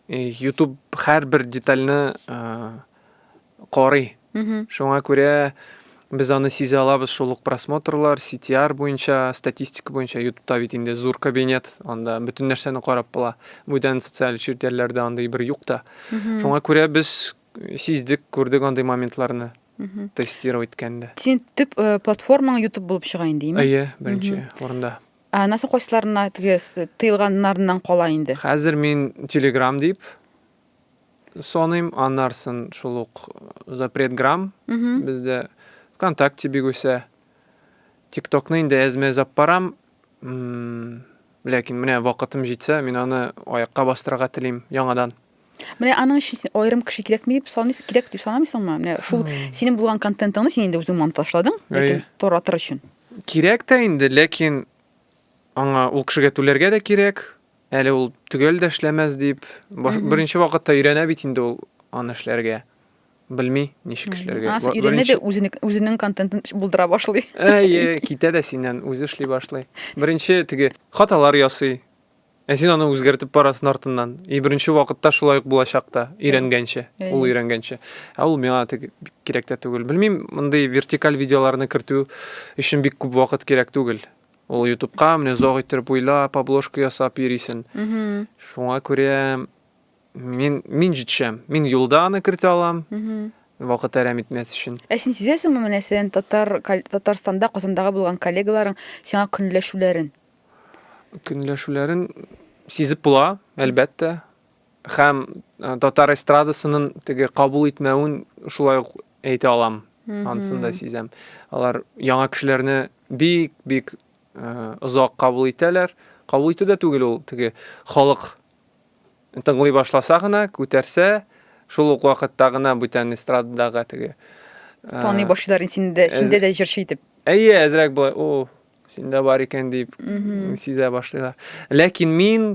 YouTube һәрбер детальне карый. Шуңа күрә без аны сизә алабыз шул ук просмотрлар, CTR буенча, статистика буенча. YouTube'та бит инде зур кабинет, анда бөтен нәрсәне карап була. Бүтән социаль челтәрләрдә андый бер юк та. Шуңа күрә без сиздек, күрдек андый моментларны тестировать иткәндә. Син төп э, платформаң YouTube булып чыга инде, име? Әйе, беренче урында. Ә аннан соң кайсыларына теге тыелганнарыннан кала инде? Хәзер мин Telegram дип саныйм, аннарсын шул ук запрет грамм бездә ВКонтакте бик үсә. ТикТокны инде әзмә-әз алып барам. Ләкин менә вакытым җитсә, мин аны аякка бастырырга телим яңадан. Менә аның өчен син аерым кеше кирәкми дип саныйсың, кирәк дип санамыйсыңмы? Менә шул синең булган контентыңны син инде үзең монтажладың, ләкин таратыр өчен. Кирәк тә инде, ләкин аңа ул кешегә түләргә дә кирәк. Әле ул төгәл дә эшләмәс дип, беренче вакытта өйрәнә бит инде ул аны эшләргә. Белми, ничек эшләргә. Анасы өйрәнә дә үзенең контентын булдыра башлый. Әйе, китә дә синнән, үзе эшли башлый. Беренче теге хаталар ясый. Ә син аны үзгәртеп барасың артыннан. И беренче вакытта шулай ук булачак та, өйрәнгәнче. Ул өйрәнгәнче. Ә ул миңа теге бик кирәк тә түгел. Белмим, мондый вертикаль видеоларны кертү өчен бик күп вакыт кирәк түгел. Ул YouTubeка менә озак иттереп уйлап, обложка ясап йөрисен. Шуңа күрә мин мин җитешәм. Мин юлда аны кертә алам. Вакыт әрәм итмәс өчен. Ә син сизәсеңме, менә синең татар Татарстанда, Казандагы булган коллегаларың сиңа көнләшүләрен? Көнләшүләрен сизеп була, әлбәттә. Һәм э, татар эстрадасының теге кабул итмәвен шулай ук әйтә алам. Анысын да сизәм. Алар яңа кешеләрне бик-бик э, озак кабул итәләр. Кабул итү дә түгел ул, теге халык тыңлый башласа гына, күтәрсә, шул ук вакытта гына бүтән эстрададагы теге э, таный башлыйлар синдә, синдә дә җырчы итеп. Әйе, әзрәк болай, о, синдә бар икән дип сизә башлыйлар. Ләкин мин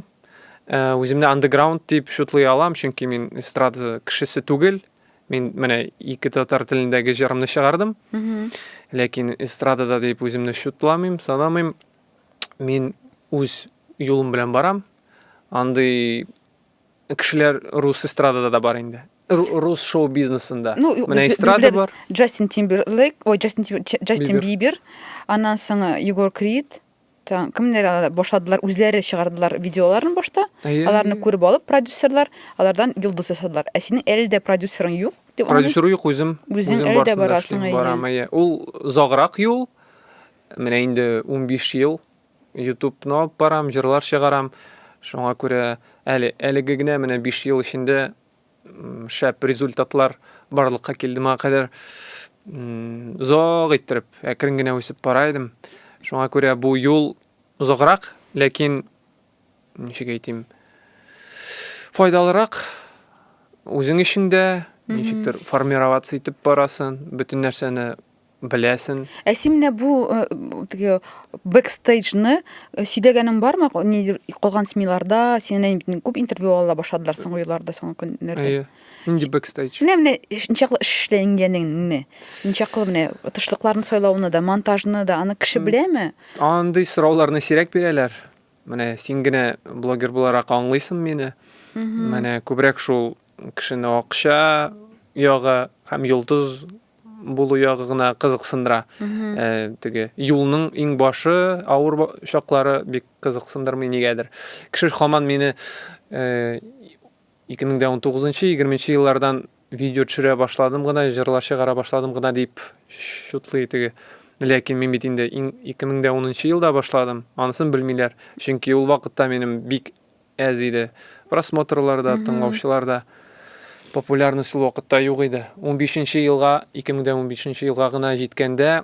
э, үземне андеграунд дип шутлый алам, чөнки мин эстрада кешесе түгел. Мин менә ике татар телендәге җырымны чыгардым. Ләкин эстрадада дип үземне шутламыйм, санамыйм. Мин үз юлым белән барам. Андый кешеләр рус эстрадада да бар инде. Рус шоу-бизнесында. Ну, Менә эстрада бар. Джастин Тимберлейк, ой, Джастин, Джастин Бибер, аннан соң э, Егор Крид, там, кемнәр башладылар, үзләре чыгардылар видеоларын башта. Аларны күреп алып, продюсерлар, алардан йолдыз ясадылар. Ә синең әле дә продюсерың юк, дип Продюсер юк, үзем. Үзең әле дә барасың, Барам, әйе. Ул озаграк юл. Менә инде 15 ел YouTube-ны алып барам, җырлар чыгарам. Шуңа күрә әле әлеге генә менә 5 ел эчендә шәп результатлар барлыкка килде. Моңа кадәр озак иттереп, әкрен генә үсеп бара идем. Шуңа күрә бу юл озаграк, ләкин ничек әйтим, файдалырак үзең өчен дә, ничектер формироваться итеп барасың, бөтен нәрсәне беләсен. Ә син менә бу э, теге бэкстейджны э, сөйләгәнең бармы? Нидер калган СМИларда синнән бит күп интервью ала башладылар соңгы елларда, соңгы көннәрдә. Әйе. Нинди бэкстейдж? Менә менә ничаклы эшләнгәнеңне, ничаклы менә тышлыкларны сайлауны да, монтажны да, аны кеше беләме? Андый сорауларны сирәк бирәләр. Менә син генә блогер буларак аңлыйсың мине. Менә күбрәк шул кешене акча ягы һәм йолдыз булу ягы гына кызыксындыра. Э, теге юлның иң башы, авыр чаклары бик кызыксындырмый нигәдер. Кеше һаман мине 2019-20 э, еллардан видео төшерә башладым гына, җырлар чыгара башладым гына дип шутлый теге. Ләкин мин бит инде 2010 елда башладым, анысын белмиләр. Чөнки ул вакытта минем бик әз иде. Просмотрлар да, тыңлаучылар да, популярность ул вакытта юк иде. 15 елга, 2015 елга гына җиткәндә,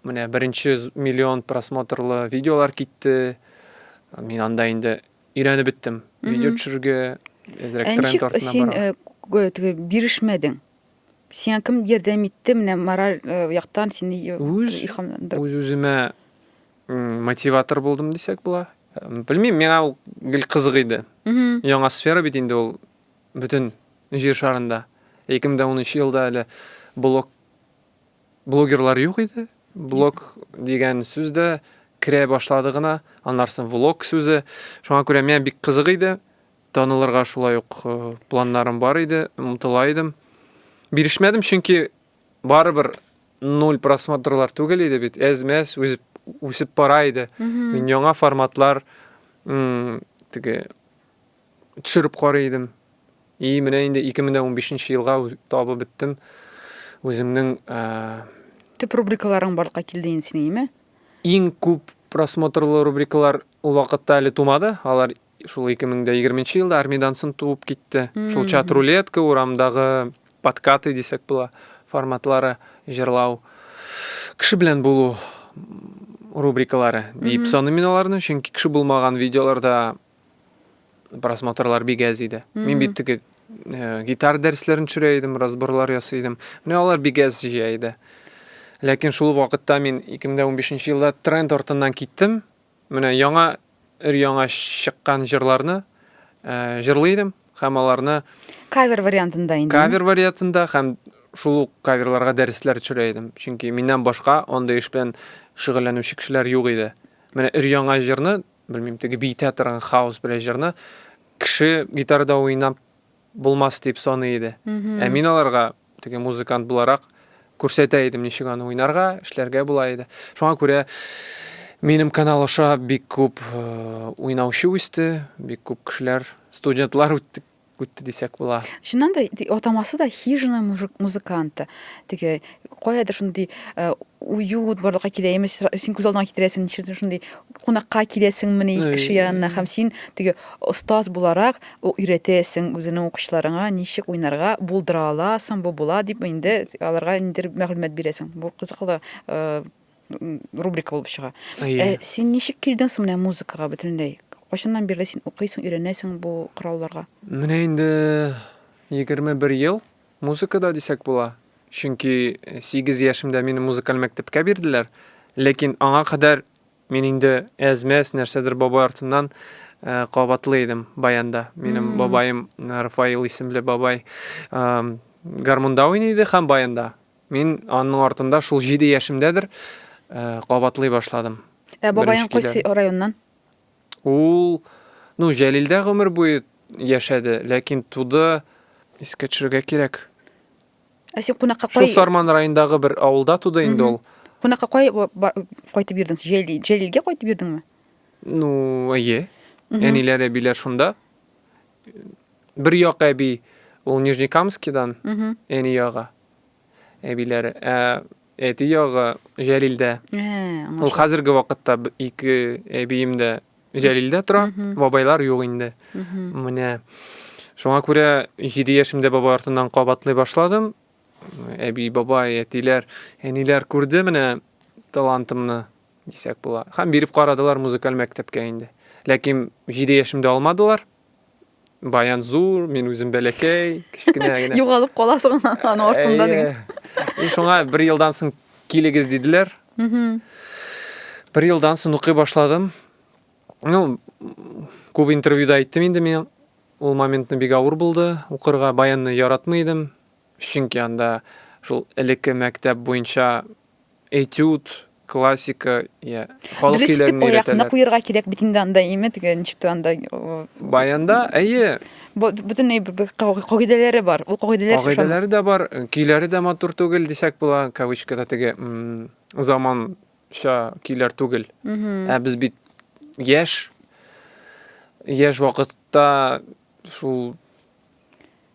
менә беренче миллион просмотрлы видеолар китте. Мин анда инде өйрәнеп беттем. Видео төшерергә, әзрәк ә тренд артына син, э, теге бирешмәдең? Сиңа кем ярдәм итте менә мораль яктан сине илһамландырып? Үз-үземә мотиватор булдым дисәк була. Белмим, миңа ул гел кызык иде. Яңа сфера бит инде ул бөтен җир шарында. 2010 елда әле блог блогерлар юк иде. Блог дигән сүз дә керә башлады гына. Аннан соң влог сүзе. Шуңа күрә миңа бик кызык иде. Танылырга шулай ук э, планнарым бар иде, омтыла идем. Бирешмәдем, чөнки барыбер ноль просмотрлар түгел иде бит, әз-мәз үсеп, үсеп бара иде. Мин яңа форматлар теге төшереп карый идем. И менә инде 2015 елга табып беттем. Үземнең э, төп рубрикаларың барлыкка килде инде синең, име? Иң күп просмотрлы рубрикалар ул вакытта әле тумады. Алар Шул 2020 елда армиядән соң туып китте. Шул чат рулетка, урамдагы подкаты дисәк була, форматлары, җырлау, кеше белән булу рубрикалары дип саныйм мин аларны, чөнки кеше булмаган видеоларда просмотрлар бик әз иде. Мин бит теге э, гитар дәресләрен төшерә идем, разборлар ясый идем. Менә алар бик әз җыя иде. Ләкин шул вакытта мин 2015 елда тренд артыннан киттем. Менә яңа өр-яңа чыккан җырларны э, җырлый идем һәм аларны кавер вариантында инде. Кавер вариантында һәм шул ук каверларга дәресләр төшерә идем. Чөнки миннән башка андый эш белән шөгыльләнүче кешеләр юк иде. Менә өр-яңа җырны, белмим, теге биетә торган хаус белән җырны кеше гитарада уйнап булмас дип саный иде. Ә мин аларга теге музыкант буларак күрсәтә идем, ничек аны уйнарга, эшләргә була иде. Шуңа күрә минем канал аша бик күп э, уйнаучы үсте, бик күп кешеләр, студентлар үтте, үтте дисәк була. Чыннан да атамасы да хижина музыканта. Теге каядыр шундый э, уют барлыкка килә, яме син күз алдыңа китерәсең, ничектер шундый кунакка киләсеңмени кеше янына һәм син теге остаз буларак өйрәтәсең үзеңнең укучыларыңа ничек уйнарга, булдыра аласың, бу була дип инде аларга ниндидер мәгълүмат бирәсең. Бу кызыклы э, рубрика булып чыга. Ә син ничек килдең соң менә музыкага бөтенләй? Кайчаннан бирле син укыйсың, өйрәнәсең бу коралларга? Менә инде 21 ел музыкада дисәк була. Чөнки 8 яшемдә мине музыкаль мәктәпкә бирделәр. Ләкин аңа кадәр мин инде әз-мәз нәрсәдер бабай артыннан э, кабатлый идем баянда. Минем бабаем э, Рафаил исемле бабай э, гармунда уйный иде һәм баянда. Мин аның артында шул 7 яшемдәдер кабатлый башладым. Ә бабаең кайсы районнан? Ул, ну, Җәлилдә гомер буе яшәде, ләкин туды, искә төшерергә кирәк. Ә син кунакка кай... Шул Сарман районындагы бер авылда туды инде ул. Кунакка кай кайтып йөрдең? Җәлилгә кайтып йөрдеңме? Ну, әйе. Әниләр, әбиләр шунда. Бер як әби, ул Нижнекамскидан, әни ягы әбиләре. Ә әти ягы Җәлилдә. Ул хәзерге вакытта ике әбием дә Җәлилдә тора, бабайлар юк инде. Менә шуңа күрә 7 яшемдә бабай артыннан кабатлый башладым. Әби, бабай, әтиләр, әниләр күрде менә талантымны дисәк була. Һәм биреп карадылар музыкаль мәктәпкә инде. Ләкин 7 яшемдә алмадылар. Баян зур, мин үзем бәләкәй, кечкенә генә. Югалып каласың аның артында дигән. И шуңа бер елдан соң килегез диделәр. Бер елдан соң укый башладым. Ну, күп интервьюда әйттем инде мин. Ул моментны бик авыр булды укырга. Баянны яратмый идем. Чөнки анда шул элекке мәктәп буенча этюд, классика, я халык Дөрес итеп көйләрен аякны өйрәтәләр. куерга кирәк бит инде анда, име, теге ничек анда. Баянда, әйе. Бөтенләй кагыйдәләре бар. Ул кагыйдәләр Кагыйдәләре дә бар, көйләре дә матур түгел дисәк була, кавычкада теге заманча көйләр түгел. Ә без бит яшь, яшь вакытта шул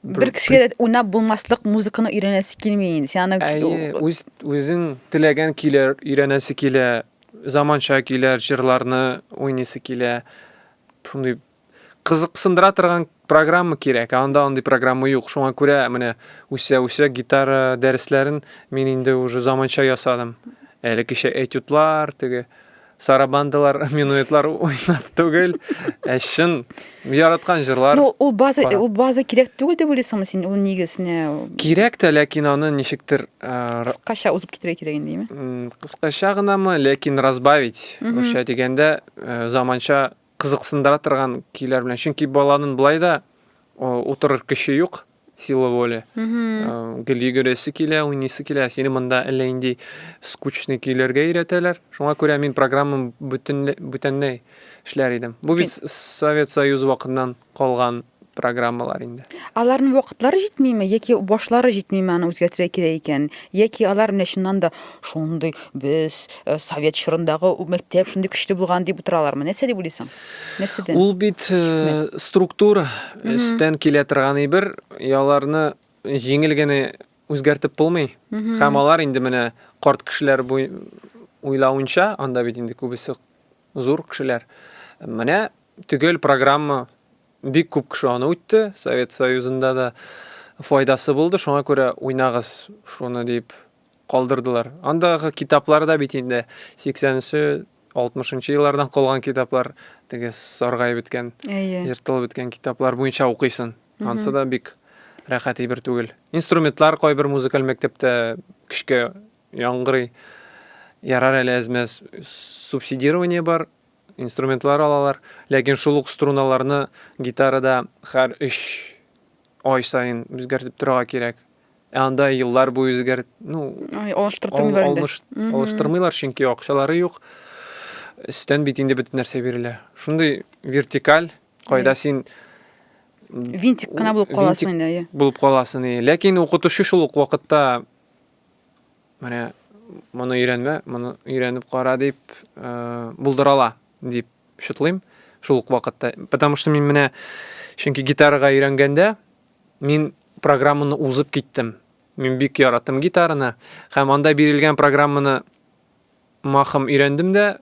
бер кешегә дә уйнап булмаслык музыканы өйрәнәсе килми инде. Син аны Әйе, үз үзең теләгән көйләр өйрәнәсе килә, заманча көйләр, җырларны уйныйсы килә. Шундый кызыксындыра торган программа кирәк. Ә анда андый программа юк. Шуңа күрә менә үсә-үсә гитара дәресләрен мин инде уже заманча ясадым. Элеккечә этюдлар, теге. Сарабандалар, минуэтлар уйнап түгел, ә чын яраткан җырлар. Ну, ул база, ул база кирәк түгел дип уйлыйсыңмы син? Ул нигезенә Кирәк тә, ләкин аны ничектер кыскача узып китәргә кирәк инде, әйеме? Кыскача гынамы, ләкин разбавить. Русча дигәндә, заманча кызыксындыра торган көйләр белән. Чөнки баланың болай да утырыр көче юк. сила воли. Э, гел йөгерәсе килә, уйныйсы килә. Сине монда әллә нинди скучный көйләргә өйрәтәләр. Шуңа күрә мин программам бүтәнләй эшләр идем. Бу бит Совет Союзы вакытыннан калган программалар инде. Аларның вакытлары җитмиме яки башлары җитмиме аны үзгәртергә кирәк икән? Яки алар менә чыннан да шундый без э, совет чорындагы мәктәп шундый көчле булган дип утыралармы? Нәрсә дип уйлыйсың? Нәрсәдән? Ул бит э, структура өстән килә торган әйбер, яларны җиңел генә үзгәртеп булмый. Һәм алар инде менә карт кешеләр уйлавынча, анда бит инде күбесе зур кешеләр. Менә төгәл программа бик күп кеше аны үтте, Совет Союзында да файдасы булды, шуңа күрә уйнагыз шуны дип калдырдылар. Андагы китаплар да бит инде 80-нче, 60-нчы еллардан калган китаплар, теге саргаеп беткән, Әйе. ертылып беткән китаплар буенча укыйсың. Ансы да бик рәхәт әйбер түгел. Инструментлар кайбер музыкаль мәктәптә көчкә яңгырый. Ярар әле әз-мәз субсидирование бар, инструментлар алалар, ләкин шул ук струналарны гитарада һәр өч ай саен үзгәртеп торырга кирәк. Ә анда еллар буе үзгәрт, ну, Ай, алыштыртмыйлар инде. Алмыш, алыштырмыйлар, чөнки акчалары юк. Өстән бит инде бөтен нәрсә бирелә. Шундый вертикаль, кайда син винтик кына булып каласың инде, әйе. Булып каласың, әйе. Ләкин укытучы шул ук вакытта менә моны өйрәнмә, моны өйрәнеп кара дип э, булдыра ала дип шутлыйм шул ук вакытта. Потому что мин менә чөнки гитарага өйрәнгәндә Мин программаны узып киттем. Мин бик яраттым гитараны һәм анда бирелгән программаны махом өйрәндем дә,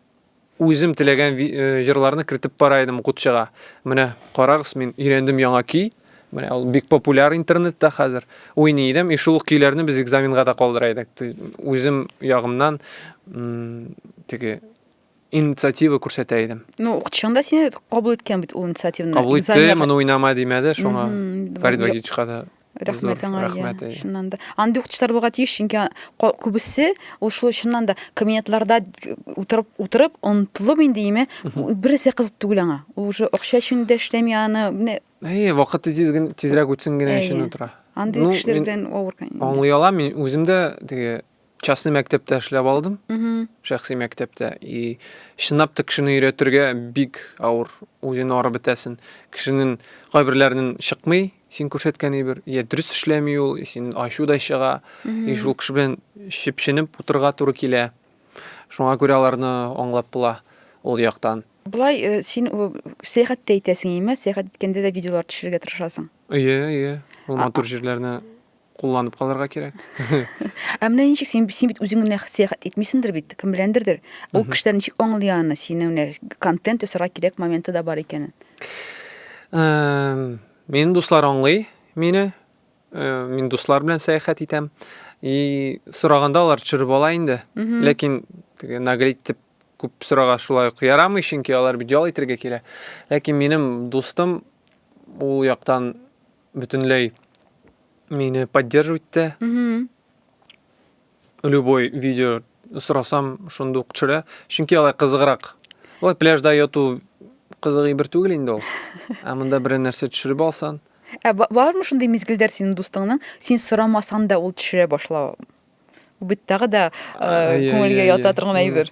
үзем теләгән э, җырларны кертеп бара идем укытучыга. Менә карагыз, мин өйрәндем яңа көй. Менә ул бик популяр интернетта хәзер. Уйный идем, и шул ук көйләрне без экзаменга да калдыра идек. Үзем ягымнан теге инициатива күрсәтә идем. Ну, укытучың да сине кабул иткән бит ул инициативаны. Кабул итте, моны уйнама димәде, шуңа Фәрит Вагитовичка да рәхмәт аңа, рәхмәт, чыннан да. Андый укытучылар булырга тиеш, чөнки күбесе ул шул чыннан да кабинетларда утырып утырып онытылып инде име, бер нәрсә кызык түгел аңа. Ул уже акча өчен дә эшләми аны. Менә Әйе, вакыты тиз генә тизрәк үтсен генә өчен утыра. Андый кешеләрдән авыр, конечно. Аңлый алам, мин үзем дә теге частный мәктәптә эшләп алдым. Шәхси мәктәптә. И чынлап та кешене өйрәтергә бик авыр. Үзен арып бетәсен. Кешенең кайберләренең чыкмый, син күрсәткән әйбер, я дөрес эшләми ул, и синең ачу да чыга. И шул кеше белән чепченеп утырырга туры килә. Шуңа күрә аларны аңлап була ул яктан. Болай э, син э, сәяхәт тә итәсең, име? Сәяхәт иткәндә дә видеолар төшерергә тырышасың. Әйе, әйе. Ул матур җирләрне кулланып калырга кирәк. Ә менә ничек син, син бит үзең генә сәяхәт итмисеңдер бит, кем беләндердер. Ул кешеләр ничек аңлый аны, синең менә контент ясарга кирәк моменты да бар икәнен? Минем дуслар аңлый мине. Э, мин дуслар белән сәяхәт итәм. И сораганда алар төшереп ала инде. Ләкин теге наглеть итеп күп сорага шулай ук ярамый, чөнки алар бит ял итәргә килә. Ләкин минем дустым ул яктан бөтенләй мине поддерживать итә. Любой видео сорасам, шунда ук төшерә. Чөнки алай кызыграк. Алай пляжда яту кызык әйбер түгел инде ул. Ә монда берәр нәрсә төшереп алсан. Ә бармы шундый мизгелдәр синең дустыңның, син сорамасаң да ул төшерә башлау? Бу бит тагы да э, күңелгә ята торган әйбер.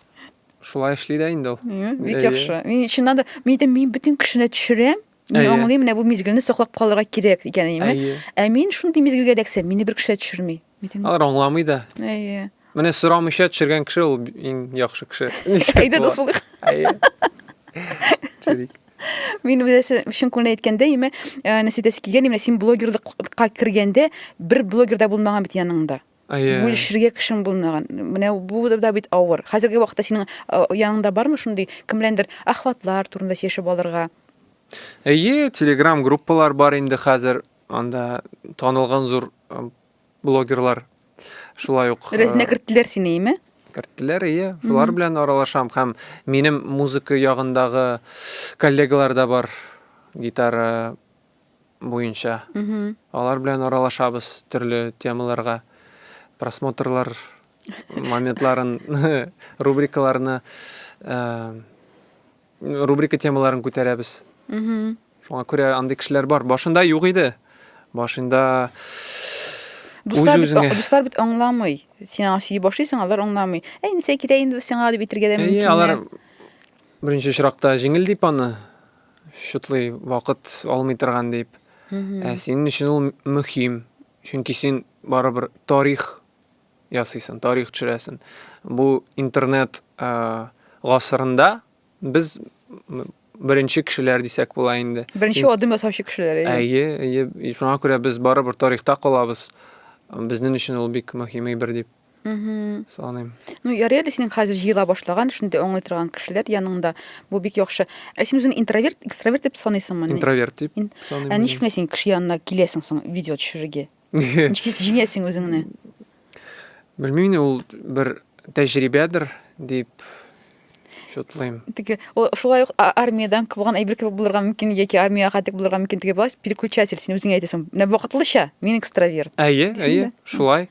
Шулай эшли дә инде ул. Бик яхшы. Мин чыннан да, мин әйтәм, мин бөтен кешене төшерәм, Мин аңлыйм, менә бу мизгелне саклап калырга кирәк икән, әйеме? Ә мин шундый мизгелгә эләксәм, мине бер кеше дә төшерми. Алар аңламый да. Әйе. Менә сорамыйча төшергән кеше ул иң яхшы кеше. Әйдә дус булыйк. Әйе. Төшерик. Мин менә чын күңелдән әйткәндә, име, э, нәрсә әйтәсе килгән, менә син блогерлыкка кергәндә бер блогер да булмаган бит яныңда. Әйе. Бүлешергә кешең булмаган. Менә бу да бит авыр. Хәзерге вакытта синең э, яныңда бармы шундый кем беләндер охватлар турында сөйләшеп алырга? Әйе, Telegram группалар бар инде хәзер. Анда танылган зур э, блогерлар шулай ук. Рәтенә керттеләр сине, име? Керттеләр, ие. Шулар белән аралашам һәм минем музыка ягындагы коллегалар да бар гитара буенча. Алар белән аралашабыз төрле темаларга, просмотрлар моментларын, рубрикаларны, э, рубрика темаларын күтәрәбез. Шуңа күрә андый кешеләр бар. Башында юк иде. Башында Дуслар бит, дуслар бит аңламый. Син аңа сөйли башлыйсың, алар аңламый. Әй, нәрсә кирәк инде сиңа дип әйтергә дә мөмкин. Алар беренче очракта җиңел дип аны счетлый вакыт алмый торган дип. Ә синең өчен ул мөһим. Чөнки син барыбер тарих ясыйсың, тарих төшерәсең. Бу интернет гасырында без беренче кешеләр дисәк була инде. Беренче адым ясаучы кешеләр, әйе. Әйе, әйе. Шуңа күрә без барыбер тарихта калабыз. Безнең өчен ул бик мөһим әйбер дип саныйм. Ну, ярый әле синең хәзер җыела башлаган, шундый аңлый торган кешеләр яныңда. Бу бик яхшы. Ә син үзеңне интроверт, экстраверт дип саныйсыңмы? Интроверт дип саныйм. Ә ничек менә син кеше янына киләсең соң видео төшерергә? Ничек җиңәсең үзеңне? Белмим инде, ул бер тәҗрибәдер дип шутлыйм. Теге, ул шулай ук армиядән кылган әйбер кебек булырга мөмкин, яки армиягә хәтлек булырга мөмкин. Теге былай переключатель, син үзең әйтәсең. Менә вакытлыча мин экстраверт. Әйе, әйе, шулай.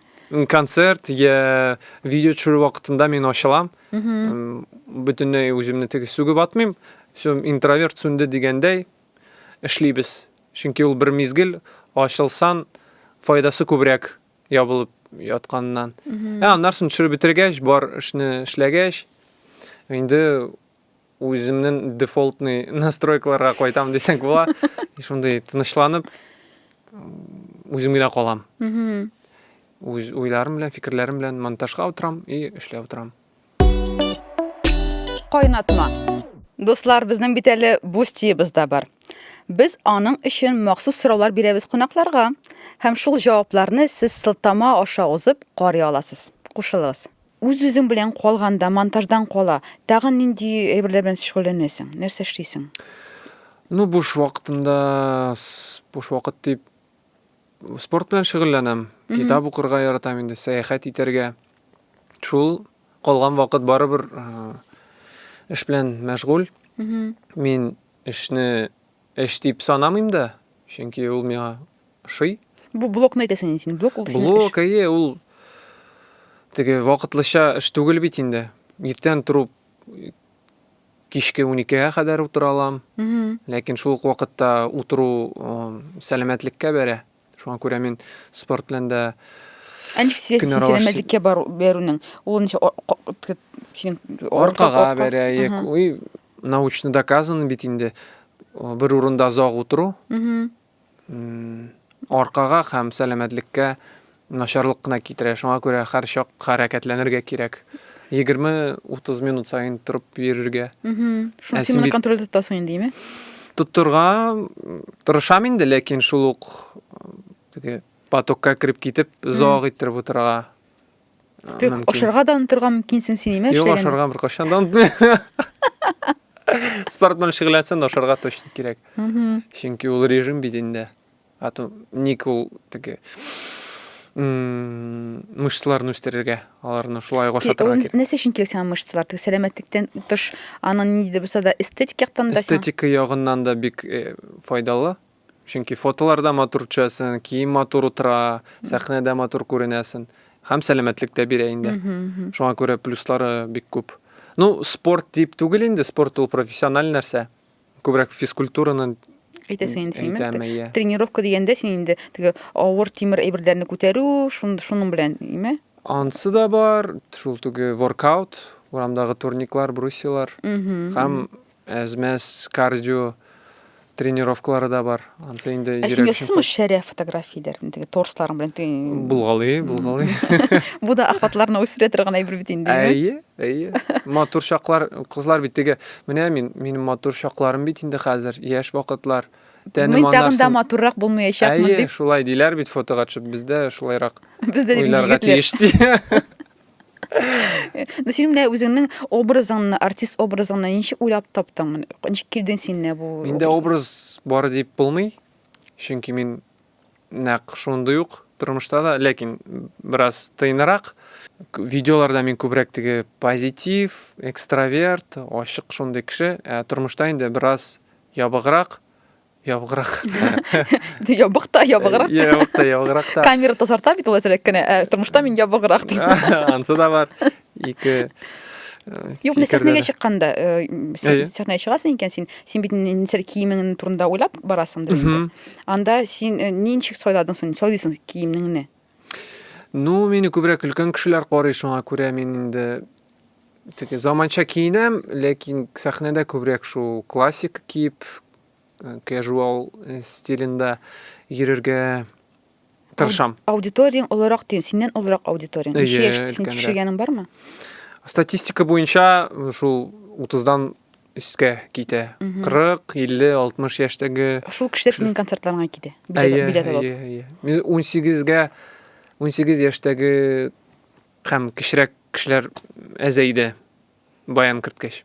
Концерт я видео төшерү вакытында мин ачылам. Бөтенләй үземне теге сүгеп атмыйм. Все, интроверт сүнде дигәндәй, эшлибез. Чөнки ул бер мизгел ачылсан, файдасы күбрәк ябылып ятканнан. Ә аннан соң төшереп бетергәч, бар эшне эшләгәч, инде үземнең дефолтный настройкаларга кайтам дисәң була. Шундый тынычланып, үзем генә калам. Үз уйларым белән, фикерләрем белән монтажга утырам и эшләп утырам. Кайнатма. Дуслар, безнең бит әле бустиебыз да бар. Без аның өчен махсус сораулар бирәбез кунакларга. Һәм шул җавапларны сез сылтама аша узып карый аласыз. Кушылыгыз. Үз-үзең белән калганда, монтаждан кала, тагын нинди әйберләр белән шөгыльләнәсең? Нәрсә эшлисең? Ну, буш вакытымда, буш вакыт дип, спорт белән шөгыльләнәм. Китап укырга яратам инде, сәяхәт итәргә. Шул калган вакыт барыбер эш белән мәшгуль. Мин эшне эш дип санамыйм да, чөнки ул миңа ошый. Бу блокны әйтәсең инде син. Блок ул синең Блок, әйе, ул теге вакытлыча эш түгел бит инде. Иртән торып кичке 12-гә кадәр утыра алам. Ләкин шул ук вакытта утыру сәламәтлеккә бәрә. Шуңа күрә мин спорт белән дә Ә ничек сизәсең син сәламәтлеккә бәрүнең? Ул ничек синең аркага бәрә, научно доказано бит инде. Бер урында озак утыру аркага һәм сәламәтлеккә начарлык кына китерә. Шуңа күрә һәрчак хәрәкәтләнергә кирәк. 20-30 минут саен торып йөрергә. Шуны син моны контрольдә тотасың инде, име? Тоттырга тырышам инде, ләкин шул ук теге потокка кереп китеп, озак иттереп утырырга мөмкин. Ашарга да онытырга мөмкинсең син, име? Юк, ашарга беркайчан да онытмыйм. Спорт белән шөгыльләнсәң, ашарга точно кирәк. Чөнки ул режим бит инде. А то ник ул теге мышцаларны үстерергә, аларны шулай ук ашатырга кирәк. Нәрсә өчен кирәк сиңа мышцалар? Теге сәламәтлектән тыш, аның нинди дә булса да эстетик яктан да. Эстетика ягыннан да бик э, файдалы. Чөнки фотоларда матур төшәсең, кием матур утыра, сәхнәдә матур күренәсең. Һәм сәламәтлек тә бирә инде. Шуңа күрә плюслары бик күп. Ну, спорт дип түгел инде, спорт ул профессиональ нәрсә. Күбрәк физкультураны әйтәсең инде син, әйтәм, әйе. Тренировка дигәндә син инде теге авыр тимер әйберләрне күтәрү, шун, шуның белән, име? Ансы да бар, шул теге воркаут, урамдагы турниклар, брусьялар. Һәм Әз-мәз кардио тренировкалары да бар. Ансы инде Ә син йөрәк өчен ясыйсыңмы шәрә фотографияләр, теге торсларың белән теге Булгалый, булгалый. Бу да охватларны үстерә торган әйбер бит инде, әйе? Әйе, әйе. Матур чаклар, кызлар бит теге, менә мин, минем матур чакларым бит инде хәзер, яшь вакытлар. Тәнем Мин тагын да матуррак булмаячакмын Әйе, дип. шулай диләр бит фотога төшеп, бездә шулайрак Бездә дип уйларга тиеш ди. Ну, син менә үзеңнең образыңны, артист образыңны ничек уйлап таптың? Ничек килдең син менә бу Миндә образ бар дип булмый. Чөнки мин нәкъ шундый ук. тормышта да, ләкин бераз тыйнырак. Видеоларда мин күбрәк теге позитив, экстраверт, ачык шундый кеше, ә тормышта инде бераз ябыграк, ябыграк. Ябык та, ябыграк та. Ябык та, ябыграк та. Камера тазарта бит ул әзрәк кенә, ә тормышта мин ябыграк дип. Ансы да бар. Ике Юк, менә сәхнәгә чыкканда, сәхнәгә чыгасың икән син, син бит нисәр киемең турында уйлап барасыңдыр инде. Анда син ничек сайладың соң, сайлыйсың киемеңне? Ну, мине күбрәк өлкән кешеләр карый, шуңа күрә мин инде теге заманча киенәм, ләкин сәхнәдә күбрәк шул классика киеп, casual стилендә йөрергә тырышам. Аудиторияң олырак дигән, синнән олырак аудиторияң. Ничә яшь син тикшергәнең бармы? Статистика буенча шул 30-дан өскә китә. 40, 50, 60 яшьтәге. Шул кешеләр синең концертларыңа китә. Билет алып. Әйе, әйе. Мин 18-гә 18 яшьтәге һәм кечерәк кешеләр әзәйде. Баян керткәч.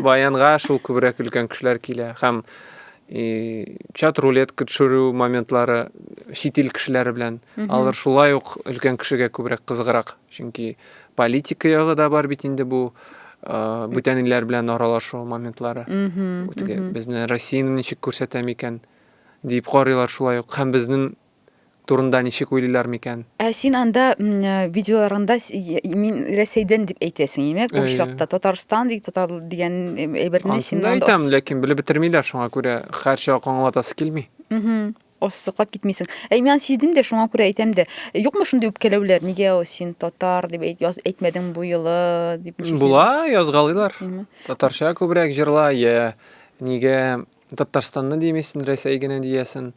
Баянга шул күбрәк өлкән кешеләр килә һәм чат рулетка төшерү моментлары чит ил кешеләре белән. Алар шулай ук өлкән кешегә күбрәк кызыграк. Чөнки политика ягы да бар бит инде бу бүтән илләр белән аралашу моментлары. Теге безне Россияне ничек күрсәтә микән дип карыйлар шулай ук. Һәм безнең турында ничек уйлыйлар микән? Ә син анда видеоларыңда мин Рәсәйдән дип әйтәсең, димәк, ул очракта Татарстан ди, татар дигән әйберне син анда әйтәм, ләкин белеп бетермиләр, шуңа күрә һәрчак аңлатасы килми. Ассыклап китмисең. Ә мин аны сиздем дә, шуңа күрә әйтәм дә. Юкмы шундый үпкәләүләр? Нигә син татар дип әйт, яз, әйтмәдең бу юлы дип Була, язгалыйлар. Татарча күбрәк җырла, я нигә Татарстанны димисен, Рәсәй генә диясен.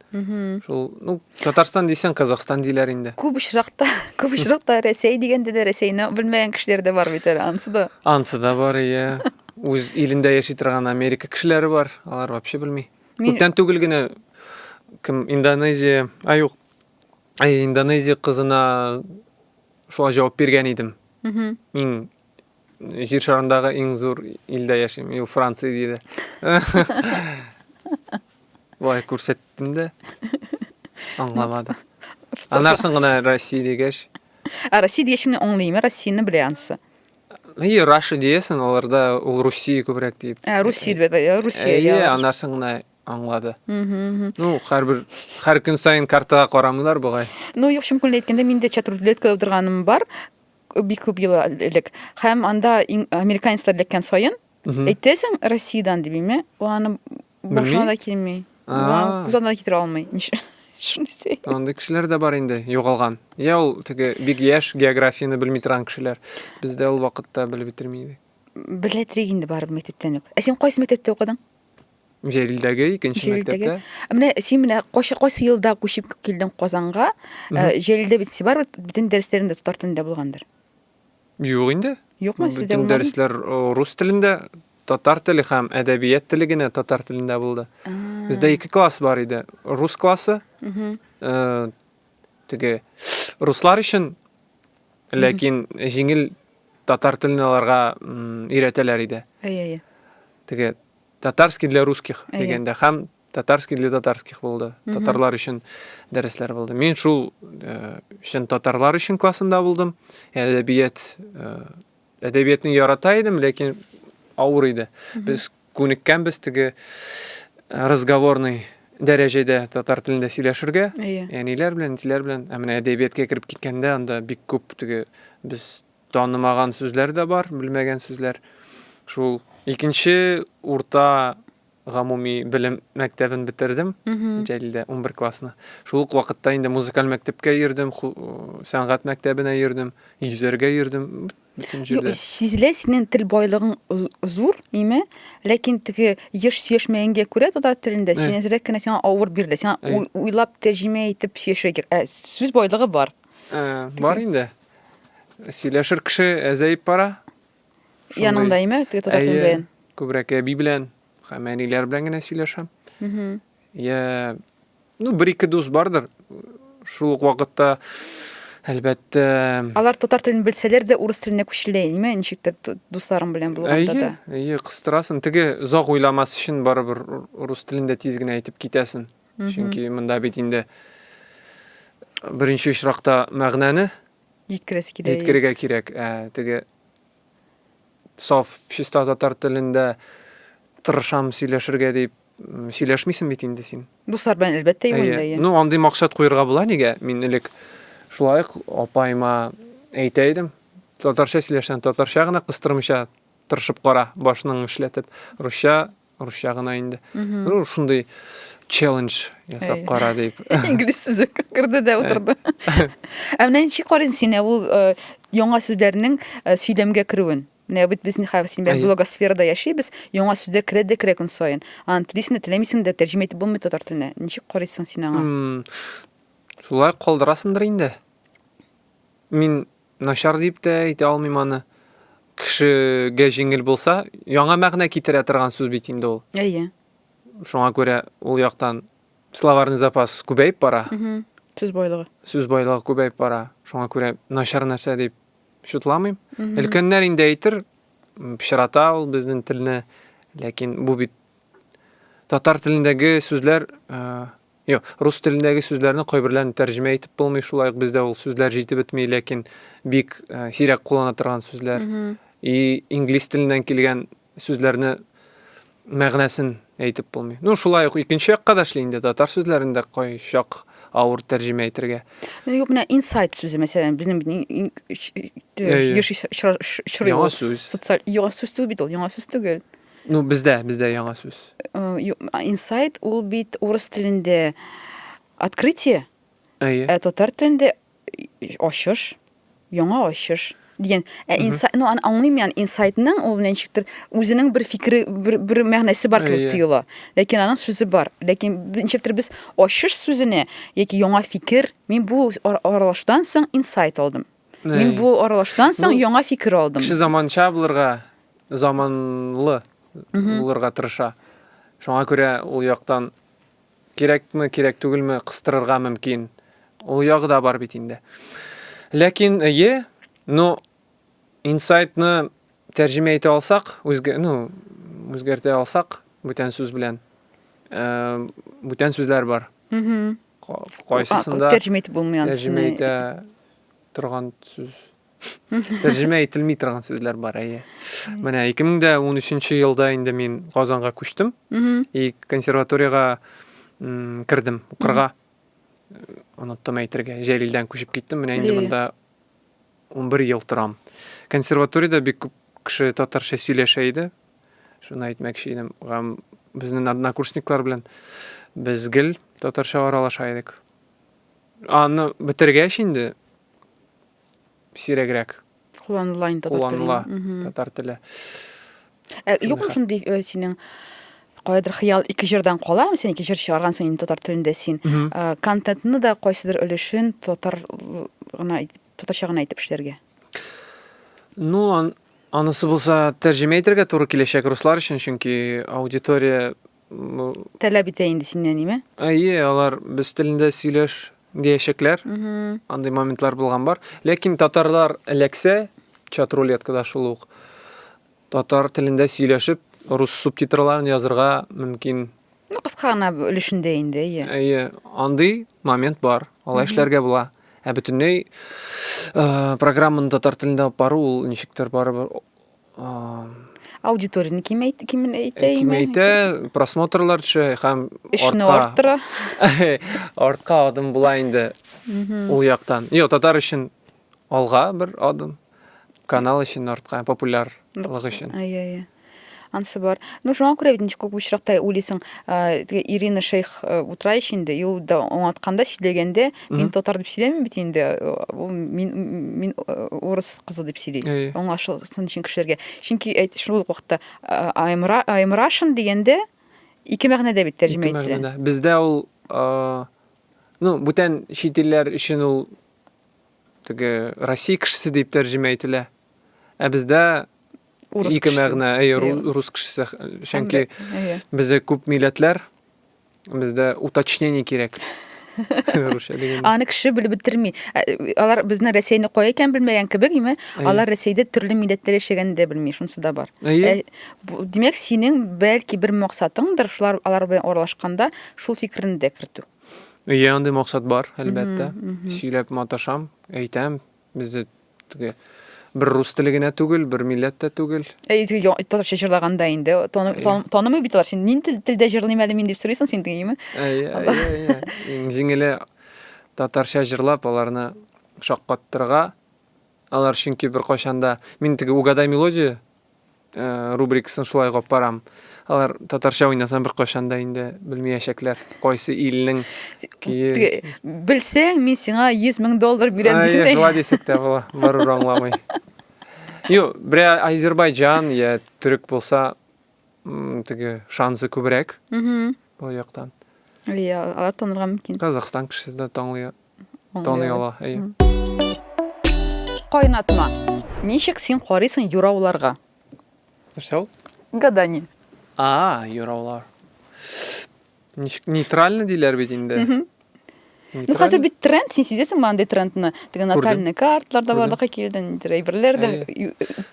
Шул, ну, Татарстан дисәң, Казахстан диләр инде. Күп очракта, күп очракта Рәсәй дигәндә дә Рәсәйне белмәгән кешеләр дә бар бит әле, ансы да. Ансы да бар, иә. Үз илендә яши торган Америка кешеләре бар, алар вообще белми. Мин... Күптән түгел генә кем Индонезия, а юк, әй, Индонезия кызына шулай җавап биргән идем. Мин Җир шарындагы иң зур илдә яшим, ил Франция диде. Болай күрсәттем дә. Аңламады. Аннан соң гына Россия дигәч. Ә Россия дигәч инде аңлыйм, Россияне белә анысы. Әйе, Раша диясең, аларда ул Русия күбрәк дип. Ә, Русия дип, Русия. Әйе, аннан соң гына аңлады. Ну, һәрбер һәр көн саен картага карамыйлар бугай. Ну, юк, чын күңелдән әйткәндә, мин дә чат-рулеткада утырганым бар. бик күп ел элек. Һәм анда американецлар эләккән саен, әйтәсең Россиядән дип, име, ул аны башына да килми. Күз алдына да китерә алмый. Шунысы. Андый кешеләр дә бар инде, югалган. Я ул теге бик яшь географияне белми торган кешеләр. Бездә ул вакытта белеп бетерми идек. Белә торыйк инде барыбер мәктәптән үк. Ә син кайсы мәктәптә укыдың? Җәлилдәге икенче мәктәптә. Менә син менә кайсы кайсы елда күчеп килдең Казанга? Э, Җәлилдә бит син барыбер бөтен дәресләрең дә татар телендә булгандыр. Юк инде. Юкмы? Сездә Бөтен дәресләр э, рус телендә, татар теле һәм әдәбият теле генә татар телендә булды. Бездә ике класс бар иде. Рус классы, э, теге руслар өчен, ләкин җиңел татар телен аларга өйрәтәләр иде. Әйе, әйе. Теге Татарский для русских дигәндә һәм татарский для татарских булды. Татарлар өчен дәресләр булды. Мин шул э, чын татарлар өчен классында булдым. Әдәбият э, әдәбиятны ярата идем, ләкин авыр иде. Без күнеккәнбез теге э, разговорный дәрәҗәдә татар телендә сөйләшергә. Әниләр белән, әтиләр белән. Ә менә әдәбиятка кереп киткәндә анда бик күп теге без Танымаган сүзләр дә бар, белмәгән сүзләр. Шул икенче урта гомуми белем мәктәбен бетердем. Җәлилдә 11 классны. Шул ук вакытта инде музыкаль мәктәпкә йөрдем, сәнгать мәктәбенә йөрдем, йөзәргә йөрдем. Бөтен җирдә. Сизелә синең тел байлыгың зур, име? Ләкин теге еш сөйләшмәгәнгә күрә татар телендә син әзрәк кенә сиңа авыр бирелә. Сиңа уйлап тәрҗемә итеп сөйләшергә кирәк. Ә сүз байлыгы бар. Бар инде. Сөйләшер кеше әзәеп бара. Яныңда име? Теге татар теле белән. Күбрәк әби белән һәм әниләр белән генә сөйләшәм. Я, ну, бер-ике дус бардыр. Шул ук вакытта, әлбәттә... Алар татар телен белсәләр дә, урыс теленә күчелә, име? Ничектер дусларың белән булганда да. Әйе, әйе, кыстырасың. Теге озак уйламас өчен барыбер рус телендә тиз генә әйтеп китәсең. Чөнки монда бит инде. Беренче очракта мәгънәне җиткерәсе килә. Җиткерергә кирәк. Ә теге саф чиста татар телендә тырышам сөйләшергә дип сөйләшмисең бит инде син. Дуслар белән әлбәттә юк инде. Ну, андый максат куерга була нигә? Мин элек шулай ук апаема әйтә идем. Татарча сөйләшсәң, татарча гына кыстырмыйча тырышып кара, башның эшләтеп. Русча, русча гына инде. Ну, шундый челлендж ясап кара дип. Инглиз сүзе керде дә утырды. Ә менә ничек карыйсың син ул э, яңа сүзләрнең э, сөйләмгә керүен? Менә бит без хәзер син белән блогосферада яшибез, яңа сүзләр керә дә керә көн саен. Аны телисең дә, теләмисең дә тәрҗемә итеп булмый татар теленә. Ничек карыйсың син аңа? Шулай калдырасыңдыр инде. Мин начар дип тә әйтә алмыйм аны. Кешегә җиңел булса, яңа мәгънә китерә торган сүз бит инде ул. Әйе. Шуңа күрә ул яктан словарный запас күбәеп бара. Сүз байлыгы. Сүз байлыгы күбәеп бара. Шуңа күрә начар нәрсә дип чутламыйм. Өлкәннәр инде әйтер, пычрата ул безнең телне, ләкин бу бит татар телендәге сүзләр, э, юк, рус телендәге сүзләрне кайберләрен тәрҗемә итеп булмый, шулай ук бездә ул сүзләр җитеп бетми, ләкин бик э, сирәк куллана торган сүзләр. И инглиз теленнән килгән сүзләрне мәгънәсен әйтеп булмый. Ну, шулай ук икенче якка да эшли инде, татар сүзләрен дә кайчак авыр тәрҗемә итергә. Ну, юк, менә инсайт сүзе, мәсәлән, безнең еш очрый Яңа сүз. Социаль яңа сүз түгел бит ул, яңа сүз түгел. Ну, бездә, бездә яңа сүз. Инсайт ул бит урыс телендә открытие, Әйе. ә татар телендә ачыш, яңа ачыш дигән. Ә инсайт, ну, аны аңлыйм мин, инсайтның ул менә ничектер үзенең бер фикере, бер, бер мәгънәсе бар кебек тоела. Ләкин аның сүзе бар. Ләкин ничектер без ачыш сүзенә яки яңа фикер, мин бу аралашудан соң инсайт алдым. Мин бу аралашудан соң яңа фикер алдым. Кеше заманча булырга, заманлы булырга тырыша. Шуңа күрә ул яктан Кирәкме, кирәк түгелме, кыстырырга мөмкин. Ул ягы да бар бит инде. Ләкин, әйе, но инсайтны тәрҗемә итә алсак, үзгә, ну, үзгәртә алсак, бүтән сүз белән, э, бүтән сүзләр бар. Кайсысында тәрҗемә итеп булмый анысы. Тәрҗемә итә торган сүз. Тәрҗемә ителми торган сүзләр бар, әйе. Менә 2013 елда инде мин Казанга күчтем. И консерваториягә кердем укырга. Оныттым әйтергә. Җәлилдән күчеп киттем. Менә инде монда 11 ел торам. Консерваториядә бик күп кеше татарча сөйләшә иде. Шуны әйтмәкче идем. Һәм безнең однокурсниклар белән без гел татарча аралаша идек. Аны бетергәч инде сирәгрәк. Кулланыла инде татар теле. Кулланыла татар теле. Ә, юкмы шундый э, синең каядыр хыял ике җырдан кала, син ике җыр чыгаргансың инде татар телендә син. Э, контентны да кайсыдыр өлешен татар гына татарча гына итеп эшләргә. Ну, ан, анысы булса тәрҗемә итәргә туры киләчәк руслар өчен, чөнки аудитория Таләп итә инде синнән, име? Әйе, алар без телендә сөйләш диячәкләр. Андый моментлар булган бар. Ләкин татарлар эләксә, чат-рулеткада шул ук татар телендә сөйләшеп, рус субтитрларын язырга мөмкин. Ну, кыска гына өлешендә инде, әйе. Әйе, андый момент бар. Алай эшләргә була. Ә бөтенләй э, программаны татар телендә алып бару ул ничектер барыбер Аудиторияне кимәйт, кимәйтә э, Кимәйтә, просмотрлар төшә һәм эшне арттыра. Артка адым була инде ул яктан. Юк, татар өчен алга бер адым, канал өчен артка, популярлык өчен. Әйе, әйе. Ансы бар. Ну, шуңа күрә бит ничек күп очракта уйлыйсың, теге Ирина Шейх утыра ич инде, и ул да аңлатканда, сөйләгәндә, мин татар дип сөйләмим бит инде, ул мин мин урыс кызы дип сөйли. Аңлашылсын өчен кешеләргә. Чөнки әйт, шул ук вакытта I'm, I'm Russian дигәндә ике мәгънәдә бит тәрҗемә ителә. Ике мәгънәдә. Бездә ул, ну, бүтән чит илләр өчен ул теге Россия кешесе дип тәрҗемә ителә. Ә бездә Урыс ике кешесе. мәгънә, әйе, Әйе. рус кешесе. Чөнки Әйе. бездә күп милләтләр, бездә уточнение кирәк. Русча дигәндә. Аны кеше белеп бетерми. Ә, Алар безнең Рәсәйне кая икәнен белмәгән кебек, име? Әйе. Алар Рәсәйдә төрле милләтләр яшәгәнен дә белми, шунысы да бар. Әйе. Ә, бу- димәк, синең бәлки бер максатыңдыр, шулар алар белән аралашканда шул фикерне дә кертү. Әйе, андый максат бар, әлбәттә. Сөйләп маташам, әйтәм, бездә теге бер рус теле генә түгел, бер милләт тә түгел. Әй, татарча җырлаганда инде танымый бит алар. Син нинди телдә җырлыйм әле мин дип сорыйсың син дигәнме? Әйе, әйе, әйе. Иң җиңеле татарча җырлап аларны шаккаттырырга. Алар чөнки беркайчан да мин теге угадай мелодию Э, рубрикасын шулай алып барам. Алар татарча уйнасам беркайчан да инде белмәячәкләр, кайсы илнең көе. Белсәң, мин сиңа 100 мең доллар бирәм дисең. Шулай дисәк тә була, барыбер аңламый. Юк, берәр Азербайҗан я төрек булса, теге шансы күбрәк. Бу яктан. Иә, алар танырга мөмкин. Казахстан кешесе дә таңлый Таный ала, әйе. Кайнатма. Ничек син карыйсың юрауларга? Нәрсә ул? Гадание. А, юраулар. Ничек нейтрально диләр бит инде. Ну, хәзер бит тренд, син сизәсеңме андый трендны? Теге натальный картлар да барлыкка килде, ниндидер әйберләр дә,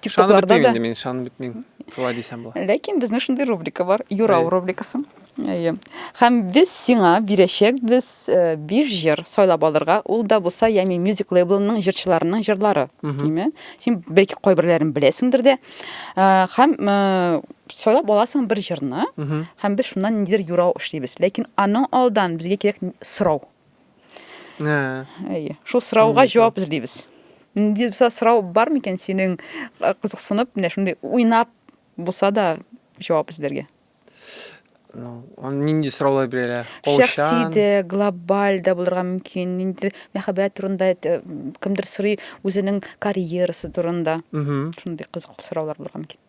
тиктокларда да. Инде мин ышанып бетмим, шулай дисәм була. Ләкин безнең шундый рубрика бар, юрау рубрикасы. Әйе. Һәм без сиңа бирәчәкбез 5 җыр сайлап алырга. Ул да булса Yummy Music лейблының җырчыларының җырлары. Димә? Син бәлки кайберләрен беләсеңдер дә. Һәм сайлап аласың бер җырны, һәм без шуннан ниндидер юрау эшлибез. Ләкин аның алдан безгә кирәк сорау. Әйе. Шул сорауга җавап эзлибез. Нинди булса сорау бар микән синең кызыксынып, менә шундый уйнап булса да җавап эзләргә? Ну, нинди сораулар бирәләр? Шәхси дә, глобаль дә булырга мөмкин. Ниндидер мәхәббәт турында э, кемдер сорый үзенең карьерасы турында. Шундый кызыклы сораулар булырга мөмкин.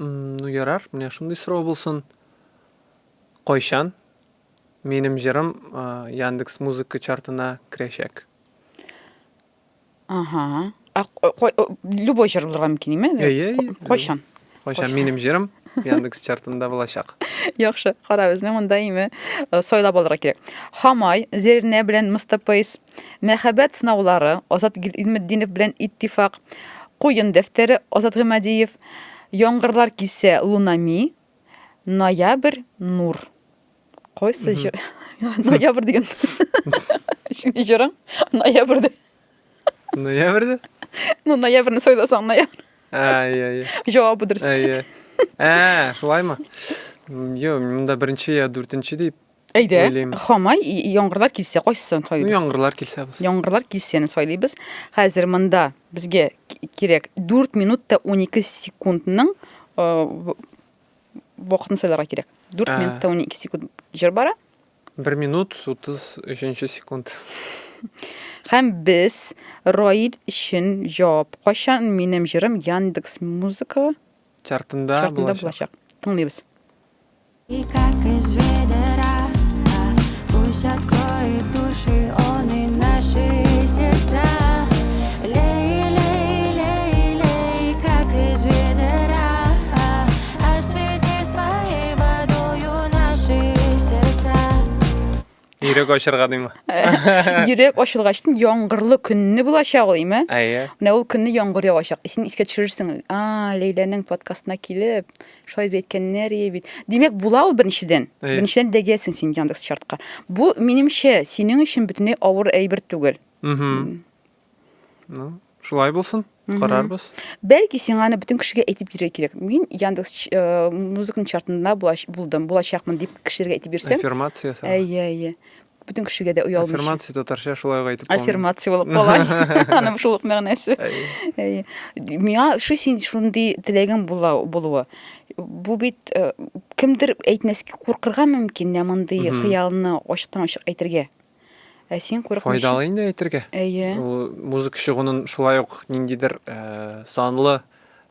Ну, ярар, менә шундый сорау булсын. Кайчан минем җырым э, Яндекс музыка чартына керәчәк? Ага. А любой җыр булырга мөмкин, име? Әйе, әйе. Кайчан? Кайчан минем җырым Яндекс чартында булачак. Яхшы, кара безнең монда име э, сайлап алырга кирәк. Хамай, Зәринә белән Мустапейс, Мәхәббәт сынаулары, Азат Гыйльметдинов белән Иттифак, Куен дәфтәре, Азат Гыймадиев, Яңгырлар килсә, Лунами, Ноябрь, Нур. Кайсы җыр? Ноябрь дигән. Синең җырың ноябрьдә. Ноябрьдә? Ну, ноябрьне сайласаң, ноябрь. Ә, иә, иә. Җавабы дөрес. Әйе. Ә, шулаймы? Юк, монда беренче я дүртенче дип Әйдә, Хамай, яңгырлар килсә, кайсысын сайлыйбыз? Ну, яңгырлар килсә булсын. Яңгырлар килсәне сайлыйбыз. Хәзер монда безгә кирәк 4 минут та 12 секундның э, Вакытны сайларга кирәк. 4 минут та 12 секунд җыр бара. 1 минут 33 секунд. Һәм без Раил өчен җавап. Кайчан минем җырым Яндекс Музыка чартында, чартында булачак. Тыңлыйбыз. И как из ведра, пусть откроет души он и наши сердца. Лей, лей, лей, лей, как из ведра, освети своей водою наши сердца. Йөрәк ачырга димме? Йөрәк ачылгачтын яңгырлы көнне булачак ул, име? Әйе. Менә ул көнне яңгыр явачак. Син искә төшерерсең, а, Ләйләнең подкастына килеп, Шулай дип әйткәннәр ие бит. Димәк, була ул беренчедән. Әйе. Беренчедән эләгәсең син Яндекс чартка. Бу, минемчә, синең өчен бөтенләй авыр әйбер түгел. Мгм. Ну, шулай булсын. Карарбыз. Бәлки сиңа аны бөтен кешегә әйтеп йөрергә кирәк. Мин Яндекс э, музыканың чартында булдым, булачакмын дип кешеләргә әйтеп йөрсәң. Аффирмация ясарга. Әйе, әйе. Бөтен кешегә дә оялмыйча. Аффирмация татарча шулай ук әйтеп булмый. Аффирмация булып кала. Аның шул ук мәгънәсе. Әйе. Миңа ошый син шундый теләгең була булуы. Бу бит э, кемдер әйтмәскә куркырга мөмкин, менә мондый хыялны ачыктан-ачык әйтергә. Ә син курыкмыйча. Файдалы инде әйтергә. Әйе. Ул музыка чыгуның шулай ук ниндидер э, санлы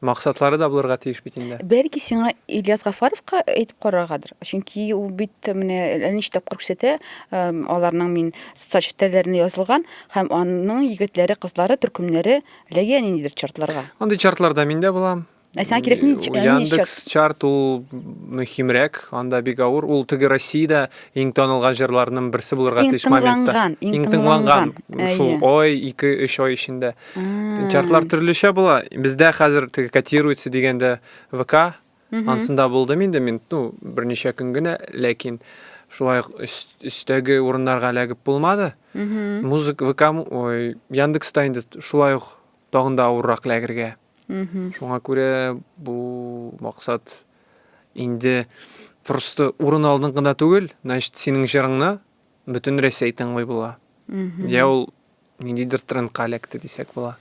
Максатлары да булырга тиеш бит инде. Бәлки сиңа Ильяс Гафаровка әйтеп караргадыр. Чөнки ул бит менә әллә ничә тапкыр күрсәтә, аларның мин социаль челтәрләренә язылган һәм аның егетләре, кызлары, төркемнәре эләгә ниндидер чартларга. Андый чартларда мин дә булам. Ә сиңа кирәк нинди чарт? Яндекс чарт ул мөһимрәк, анда бик авыр. Ул теге Россиядә иң танылган җырларның берсе булырга тиеш моментта. Иң тыңланган, иң тыңланган. Шул ай, ике, өч ай эчендә. Чартлар төрлечә була. Бездә хәзер теге котируется дигәндә ВК, ансында булдым инде мин, ну, берничә көн генә, ләкин шулай ук өстәге урыннарга эләгеп булмады. Музыка ВК, ой, Яндекста инде шулай ук тагын да авыррак эләгергә. Шуңа күрә бу максат инде просто урын алдың гына түгел, значит, синең җырыңны бөтен Рәсәй тыңлый була. Я ул ниндидер трендка эләкте дисәк була.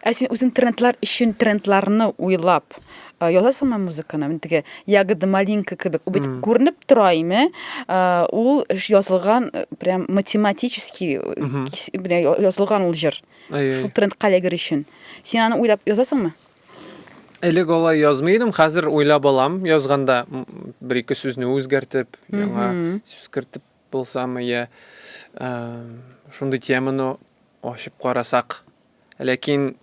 Ә син үзең трендлар өчен трендларны уйлап э, язасыңмы музыканы? Менә теге ягода малинка кебек. Ул бит күренеп тора име? Э, ул язылган э, прям математически менә язылган ул җыр. Шул трендка эләгер өчен. Син аны уйлап язасыңмы? Элек алай язмый идем, хәзер уйлап алам. Язганда бер-ике сүзне үзгәртеп, яңа сүз кертеп булсамы, я шундый теманы ачып карасак. Ләкин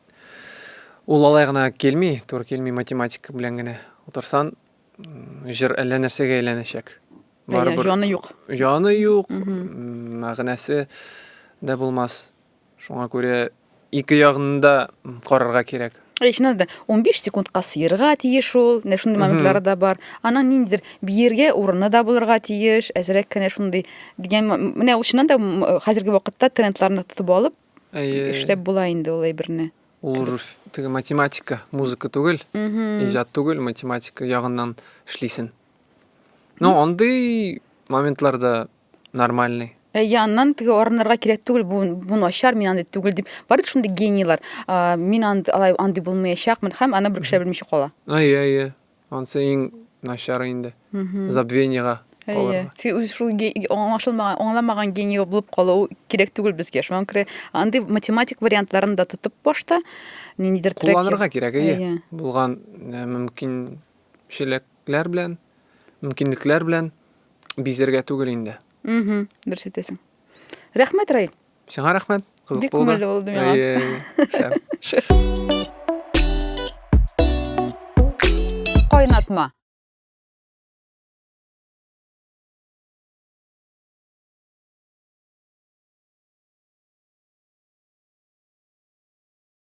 ул алай гына килми, туры килми математика белән генә утырсан, җыр әллә нәрсәгә әйләнәчәк. Барыбер җаны юк. Җаны юк, мәгънәсе дә булмас. Шуңа күрә ике ягын да карарга кирәк. Әй, чыннан да, 15 секундка сыерга тиеш ул, менә шундый моментлары да бар. Аның ниндидер биергә урыны да булырга тиеш, әзрәк кенә шундый дигән, менә ул чыннан да хәзерге вакытта трендларны тотып алып, эшләп була инде ул әйберне. Ул уже теге математика, музыка түгел, иҗат түгел, математика ягыннан эшлисен. Ну, андый моментларда нормальный. Әйе, аннан теге арынырга кирәк түгел, бу, бу начар, мин андый түгел дип. Бар бит шундый генийлар. Мин анд, алай андый булмаячакмын һәм аны бер кеше белмичә кала. Әйе, әйе. Ансы иң начары инде. Забвениега Әйе. калырга. Теге үзе шул аңлашылмаган, аңламаган гений булып калу кирәк түгел безгә. Шуңа күрә андый математик вариантларын да тотып башта ниндидер трек. Кулланырга кирәк, әйе. Булган э, мөмкинчелекләр белән, мөмкинлекләр белән бизәргә түгел инде. Угу, дөрес әйтәсең. Рәхмәт, Раил. Сиңа рәхмәт. Кызык Бик булды. Күңелле булды миңа. Әйе, шәп. Кайнатма.